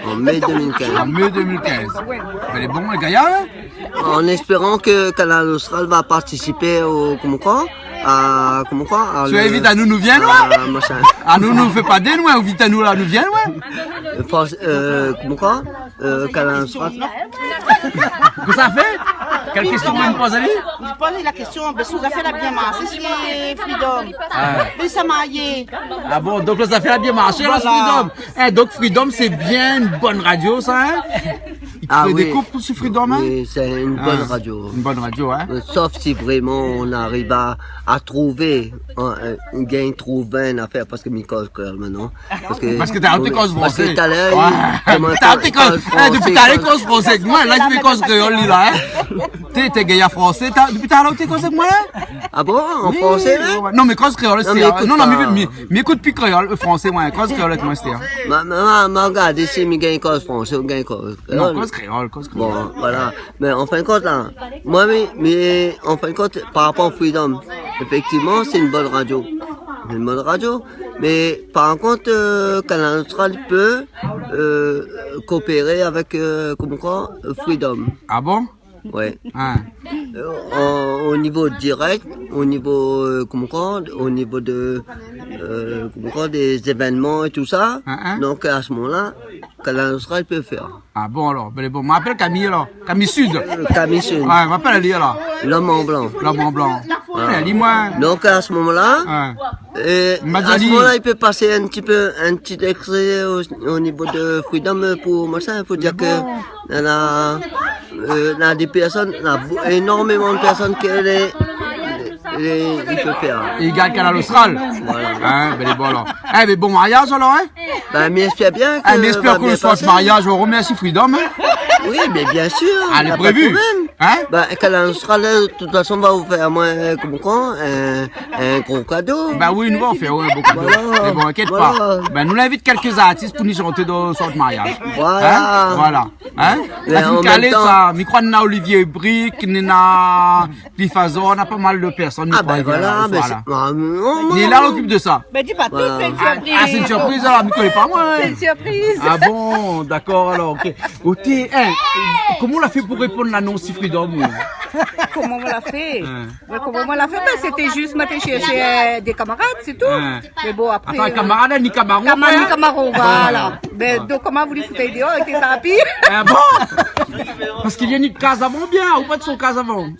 En mai deux mille quinze. En mai deux mille quinze. Mé lé bon, lé gayar, hein ? En espérant que Kanal Austral va participer au, koman, à, koman, à... Si ou invit anou, nou vien, ouais. Machin. Anou, nou fé pa dé, nou, invit anou la, nou vien, ouais. Euh, force, euh, koman ? Euh, Kanal Austral. Kosa i fé ? Kèl késtion ou poz ali ? Mi poz la késtion, ben, si zafèr la bien marshé, si Freedom. Ah. Li sa marié. Ah bon, donk zafèr la bien marshé, la, voilà. Freedom. Eh, donk Freedom, sé bien in bone radio, sa, hein ? Ah oui. I fé dé koup su Freedom, hein ? Oui, c'est une bonne radio. Ah, une bonne radio, hein ? Euh, sauf si vraiment on arrive à, à trouver, hein, euh, gingn trouv in afèr, parske mi koz kréol mintnan. Parske, parske talèr ou té koz fransé. Parske talèr, ouais, koman, talèr ou té koz, eh, dopi talèr ou té koz fransé avèk moin, la ou té koz kréol, li la, hein. Té, té gayar fransé, ta, dopi talèr ou té koz avèk moin, hein. Ah bon, en français, là ? Oui, ouais. Non, mé koz kréol, non, mé ékout, non, non, pa. Mi, mi, mi ékout pi kréol, euh, fransé, moin, koz kréol avèk moin, sété, hein. Ma, ma, ma, ma gard isi, mi gingn koz fransé, ou gingn koz kréol. Non, koz kréol, koz kréol. Bon, voilà. Mé an fin d'kont la, moin, mi, mi, an fin d'kont, par rapor Freedom, éfèktivman, sé in bone radio. Sé in bone radio. Mé par kont, euh, Kanal Austral i pé, euh, koopéré avèk, euh, koman, euh, Freedom. Ah bon ? Ouais. Hein. Euh, o, o nivo dirèk, o nivo, euh, koman, o nivo de, euh, koman, dé zévènman é tousa. Hein, hein. Donk, a se moman-la, Kanal Austral i pé fèr. Ah bon, alor, ben, bon, mi apèl Camille, alor. Camille Sud. Euh, Camille Sud. Ouais, mi apèl ali, alor. L'homme en blanc. L'homme en blanc. Ouais. Ouais, li, moin. Donk, a se moman-la, ouais, euh, a se moman-la, i pé pasé in ti pé, in ti éksré o, o nivo de Freedom pou machin, pou dir ke, bon, na, na, euh, na dé pèrsone, na bo-, énormeman de pèrsone ke lé, lé, i pé fèr. I gard Kanal Austral. Voilà. Hein, ben, lé bon, alor. Eh, mé bon mariaz, alor, hein ? Ben, mi èspèr bien ke... Eh, mi èspèr ke le soir du mariaz, ou remèrsi Freedom, hein ? Oui, mé bien sir, na pa de problèm. Lé prévu. Hein ? Ben, Kanal Austral, de tout fason, va ofèr amoin, euh, koman, in, in gro kado. Ben oui, nou va ofèr, ouais, in bon kado. Voilà. Mé bon, inkièt pa. Voilà. Ben, nou invit kèk artis pou nou shanté dan le soir du mariaz. Voilà. Hein ? Voilà. Hein ? Mé an mèm tan, mi kroi na Olivier Brique, na Cliff Azor, na pa mal de pèrsone, mi kroi, voilà, mé sé, ah, non, non, li la okip de sa. Mé di pa tout, sé in sirpriz. Ah, sé in sirpriz, alor, mi koné pa, moin. Sé in sirpriz. Ah bon, dakor, alor, OK. OK, hein, koman ou la fé pou réponn lanons si Freedom, ou ? Koman ou la fé ? Hein. Mé koman ou la fé ? Ben, sété jis, moin té shèrsh, euh, dé kamarad, sé tou. Hein. Mé bon, apré, atann, euh, kamarad, ni kamaron, kamaron, voilà. Ben, donk, koman ou la fé pou fout ali déor, li té sa pi ? Ah bon ? Parske li la ni kaz avan, bien, ou pa de son kaz avan ?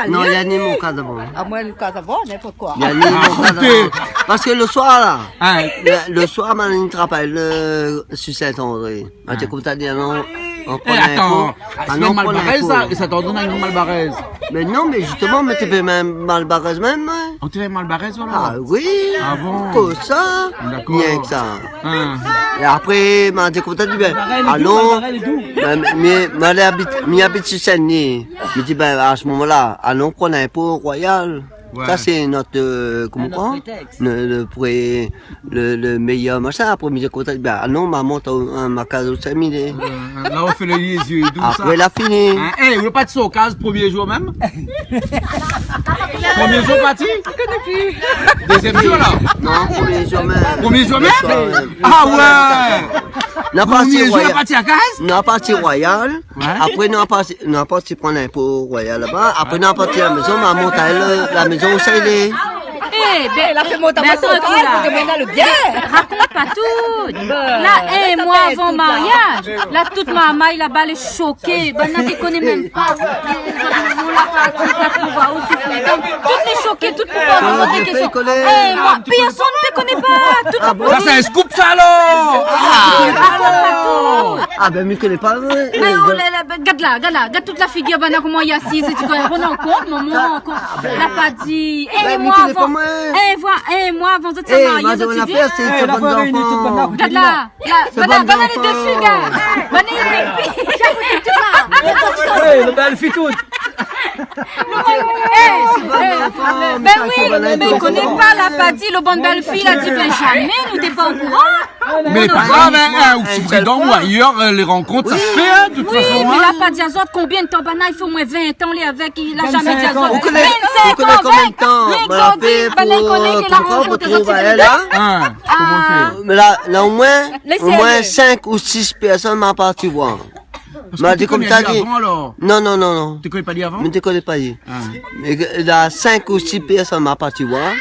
Non, li la ni mon kaz avan. Ah, moin, le kaz avan, n'importe quoi. Li la ni mon kaz avan. Parske le soir, la, hein, le, le soir, ma ni travay le, sur Saint-André. Ah, té kontan di, alon, anon pran in kou. Eh, atann, sé mal baré, sa. É sa, atann, anon pran in kou. Mé non, mé zisteman, mi té fé mèm malbarèz mèm, in. Ou té fé malbarèz, voilà. Ah oui. Ah bon ? Kosa ? Dakor. Rienk sa. In. É apré, ma di konmsa, di bin, alon, bin, mi, ma abit, mi abit si Sin-Dni. Mi di, bin, a se moman-la, alon pran in po Royal. Ouais. Sa sé nout, euh, koman, le, le pré-, le, le méyèr mashin. Apré, mi di konmsa, bin, ah non, ma mont a, a ma kaz o Sin-Dni. Euh, la ou fé lé zié dou sa. Apré, la fini. In, é, ou la parti son kaz promié zour mèm ? Promié zour parti ? Dézièm zour la ? Non, promié zour mèm. Promié zour mèm ? Le soir mèm. Ah ouais. Promié zour la parti a kaz ? Nou la parti Royal. Ouais. Apré, nou la parti, nou la parti pran in po Royal laba. Apré, nou la parti la mézon, ma mont a èl, la mézon ousa i lé. Eh, bin, la fé mont a mont son kaz, la. Rakont pa tout. La, in moi avan mariaz, la, tout marmay laba lé shoké. Banna té koné mèm pa. Tout lé shoké, tout lé poz dé késtion. Eh, moi, pèrsone té koné pa. Tout lé poz. Sa sé in scoop sa, alor. Ah, rakont pa tout. Ah bin, mi koné pa, mé, bin, oh la la, bin, gard la, gard la, gard tout la figir, banna koman i asiz, é ti koné, pran an kont, momon, an kont. La pa di, eh, moi avan, eh, voi, eh, moi avan zot sa marié, zot i di. Gard la, la, banna, banna lé dési, gard. Banna lé dési. Eh, le bèl fi tout. Eh, eh, bin oui, mé mi koné pa, la pa di, lo bann bèl fi la di, bin zamé, nou té pa o kouran. Mé pa grav, in, in, ou Freedom ou ayèr, euh, lé rankont sa sé fé, in, de tout fason, mé la pa di azot konbien d'tan, banna i fé omoin vin tan lé avèk, la zamé di azot. Ou koné, ou koné konbien d'tan ? Vin-sink an avèk, mé zot i di, banna i koné ke la rankont azot sé Freedom. In, koman i fé ? Mé la, la omoin, omoin sink ou sis pèrsone ma parti voir. Ma di konmsa, di avan, alor ? Non, non, non, non. Té koné pa li avan ? Mi té koné pa li. Ah. Mé la sink ou sis pèrsone ma parti voir.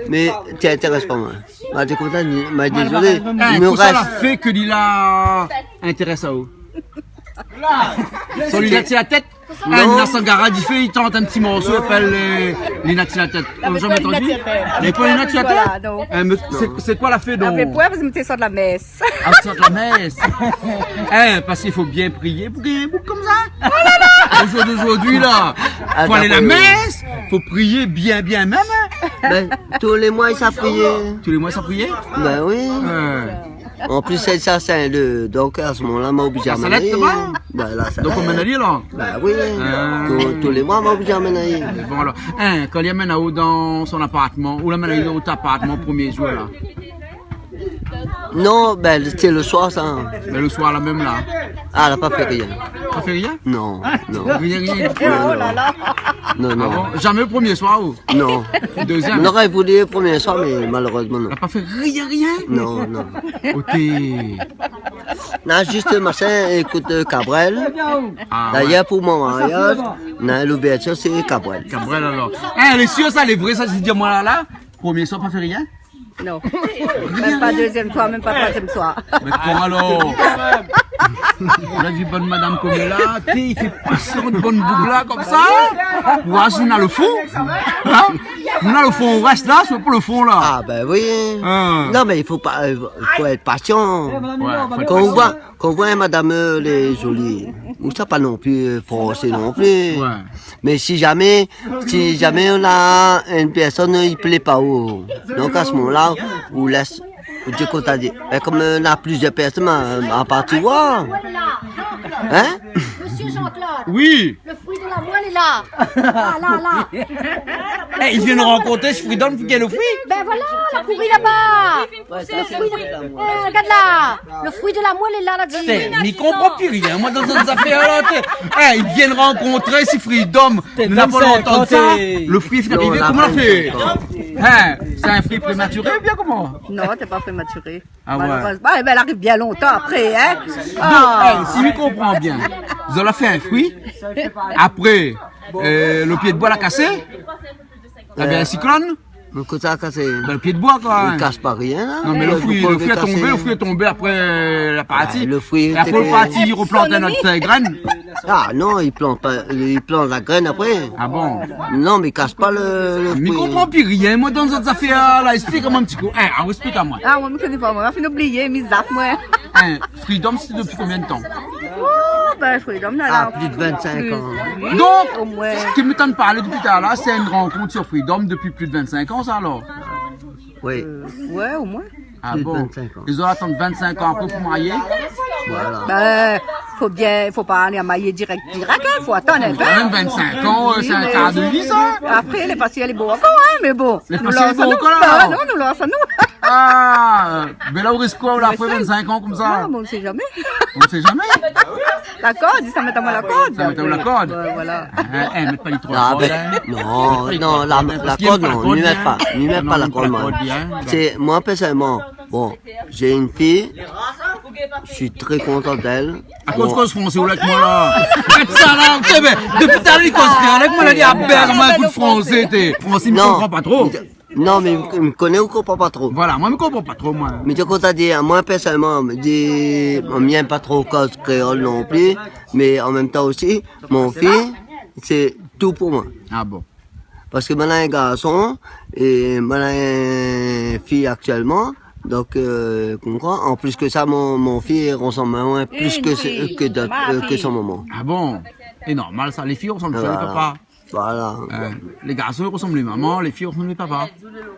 Mé té intérès pa moin. Ma di konmsa, ma dézolé. Eh, kosa la fé ke li la intérès aou ? Sa li la tir la tèt ? Non. Eh, Nina Sangara di fé, i tant in ti morso, i apèl, euh, Nina tir la tèt. Ou la zamé antann ? Nina tir la tèt. Mé pa Nina tir la tèt ? Voilà, non. Eh, mé sé, sé koi la fé, donk ? Apré, pou, apré, mi té sort la mès. Ah, sort la mès. Eh, parske i fo bien priyé pou gingn in boug konmsa. Oh la la ! O zour d'ozordi la, fo alé la mès, fo priyé bien, bien mèm, in. Bin, tou lé moi, sa priyé. Tou lé moi, sa priyé ? Bin oui. Ouais. An plis, sa, sa sé le, donk, a se moman-la, ma oblizé amenn ali. Bin, la, sa. Donk, ou amenn ali, la ? Bin oui. Ah. Tou, tou lé moi, ma oblizé amenn ali. Bon, alor. In, kan li amenn aou dan son apartman, ou la amenn ali dan out apartman, promié zour, la ? Non, bin, sé le soir, sa. Bin, le soir, la mèm, la. Ah, la pa fé rien. Pa fé rien ? Non, non. Rien, rien du tout. Non, non. Oh la la. Non, non. Ah bon ? Zamé promié soir, ou ? Non. Dézièm ? Nou noré voulu promié soir, mé malérèzman, non. La pa fé rien, rien ? Non, non. Oté. Non, zis, machin, ékout, euh, Cabrel. Ah, ouais. Dayèr, pou mon mariaz, non, louvèrtir, sé Cabrel. Cabrel, alor. Eh, lé sir, sa, lé vré, sa, di amoin la, la. Promié soir, pa fé rien ? Non. Mèm pa dézièm soir, mèm pa troizièm soir. Mé koman alor ? La vi bann madam konm la, té, i fé pasé bann boug la konmsa, pou oir si nou na le fon. In ? Si nou na le fon, ou rès la, sé pou le fon la. Ah, bin oui. In. Non, mé i fo pa, euh, i fo èt pasian. Ouais, fo èt pasian. Kan ou voi, kan ou voi in madam, euh, lé zoli, ou sa pa non pli, euh, forsé non pli. Ouais. Mé si zamé, si zamé ou na in pèrsone i plé pa ou, donk a se moman-la, ou lès, ou di konmsa, di, mé konm, euh, na plizièr pèrsone, ma, ma parti voir. In ? Monsieur Jean-Claude. Oui. Le fruit de l'amour lé la. La, la, la. Eh, i vien rankontré si Freedom, figir le fri. Bin voilà, la kouri laba. Le fruit de, euh, gard la. Le fruit de l'amour lé la, la di. Té, mi konpran pi rien, moin, dan zot zafèr la, té. Eh, i vien rankontré si Freedom. Té, nou la pa antann sa. Le fri la fine arivé, koman la fé ? In, sé in fri prématiré oubien koman ? Non, té pa prématiré. Ah ouais. Malérèzman. Bin, bin, la ariv bien lontan apré, in. Donk, eh, si mi konpran bien, zot la fé in fri, apré, euh, le pié d'boi la kasé, la fé in siklone. Mé kosa la kasé ? Bin, le pié d'boi, koi. I kas pa rien, la. Non, mé le fri, le fri la tonbé, le fri la tonbé, apré, euh, la parti. Bin, le fri, é apré, la parti, i replant in ot, euh, grèn. Ah non, i plant pa, i plant la grèn apré. Ah bon ? Non, mé i kas pa le, le fri. Mi konpran pi rien, moin, dan zot zafèr la. Esplik amoin in ti kou. In, alor, esplik amoin. Ah, moin, mi koné pa, moin. Moin la fine oublié, mi zap, moin. In, Freedom, sé dopi konbien d'tan ? Oh, Bin, Freedom, la, la, plis de vingt-cinq an. Donk, sak i mèt an parl dopi talèr la, sé in rankont sur Freedom dopi plis de vingt-cinq an, sa, alor ? Oui. Euh, ouais, au moins. Ah bon ? Plis de vingt-cinq an. Zot i doi atann vingt-cinq an apré pou marié ? Voilà. Bin, fo bien, fo pa alé marié dirèk, dirèk, hein, fo atann in pé. Kan mèm, vingt-cinq an, euh, sé in kar de vi, sa. Apré, lé pasé, lé bo ankor, hein, mé bon. Lé pasé, lé bo ankor, la, alor ? Bin non, nou lans anou. Ah, bin la, ou risk koi, la, apré vingt-cinq an konmsa ? Non, mé on sait jamais. On sait jamais. La kord, sa i mèt amoin la kord. Sa i mèt amoin la kord. Ouais, voilà. Hein, hein, mèt pa li tro la kord, hein. Non, non, la kord, non, ni mèt pa, ni mèt pa la kord, moin. Sé, moin, pèrsonèlman, bon, j'ai une fille, je suis très content d'elle. Akoz koz fransé ou la avèk moin la ? Arèt sa la, OK, mé dopi talèr li koz rien avèk moin la, li di, ah bin, moin, ékout fransé, té. Fransé, mi konpran pa tro. Non, mé mi koné ou konpran pa tro. Voilà, moin, mi konpran pa tro, moin. Mé mi di, koman dir, moin, pèrsonèlman, mi di, mi yèm pa tro koz kréol non pli, mé an mèm tan osi, mon fi, sé tout pou moin. Ah bon ? Parske moin néna in garson é moin néna in fi aktièlman. Donk, euh, ou konpran ? An plis ke sa, mon, mon fi i rosanm amoin plis ke, ke dot, euh, ke son momon. Ah bon ? É normal sa, lé fi i rosanm zot papa. Voilà. Hein, lé garson i rosanm momon, lé fi i rosanm papa.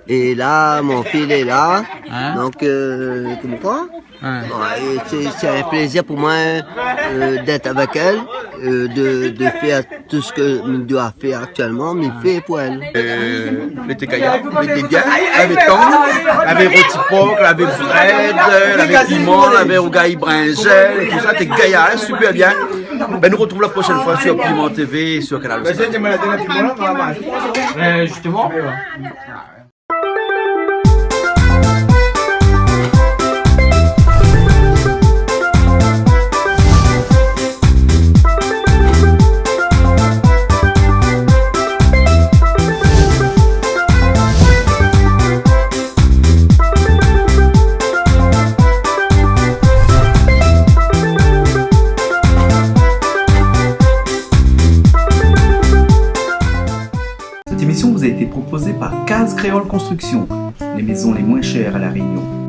É la, mon fi lé la. Hein ? Donk, euh, ou konpran ? Hein. Bon, é sé, sé in plézir pou moin, euh, d'èt avèk èl, euh, de, de fèr tout sak mi doi fèr aktièlman, mi fé pou èl. Euh, lété gayar, lété bien, lavé tang, lavé roti por, lavé brèd, lavé piman, lavé rougay brinzèl, é tout sa, té gayar, hein, super bien. Bin, nou artrouv la proshèn foi sur Piment TV é sur Kanal Austral. Euh, justement. Cette émission vous a été proposée par Case Créole Construction, les maisons les moins chères à La Réunion.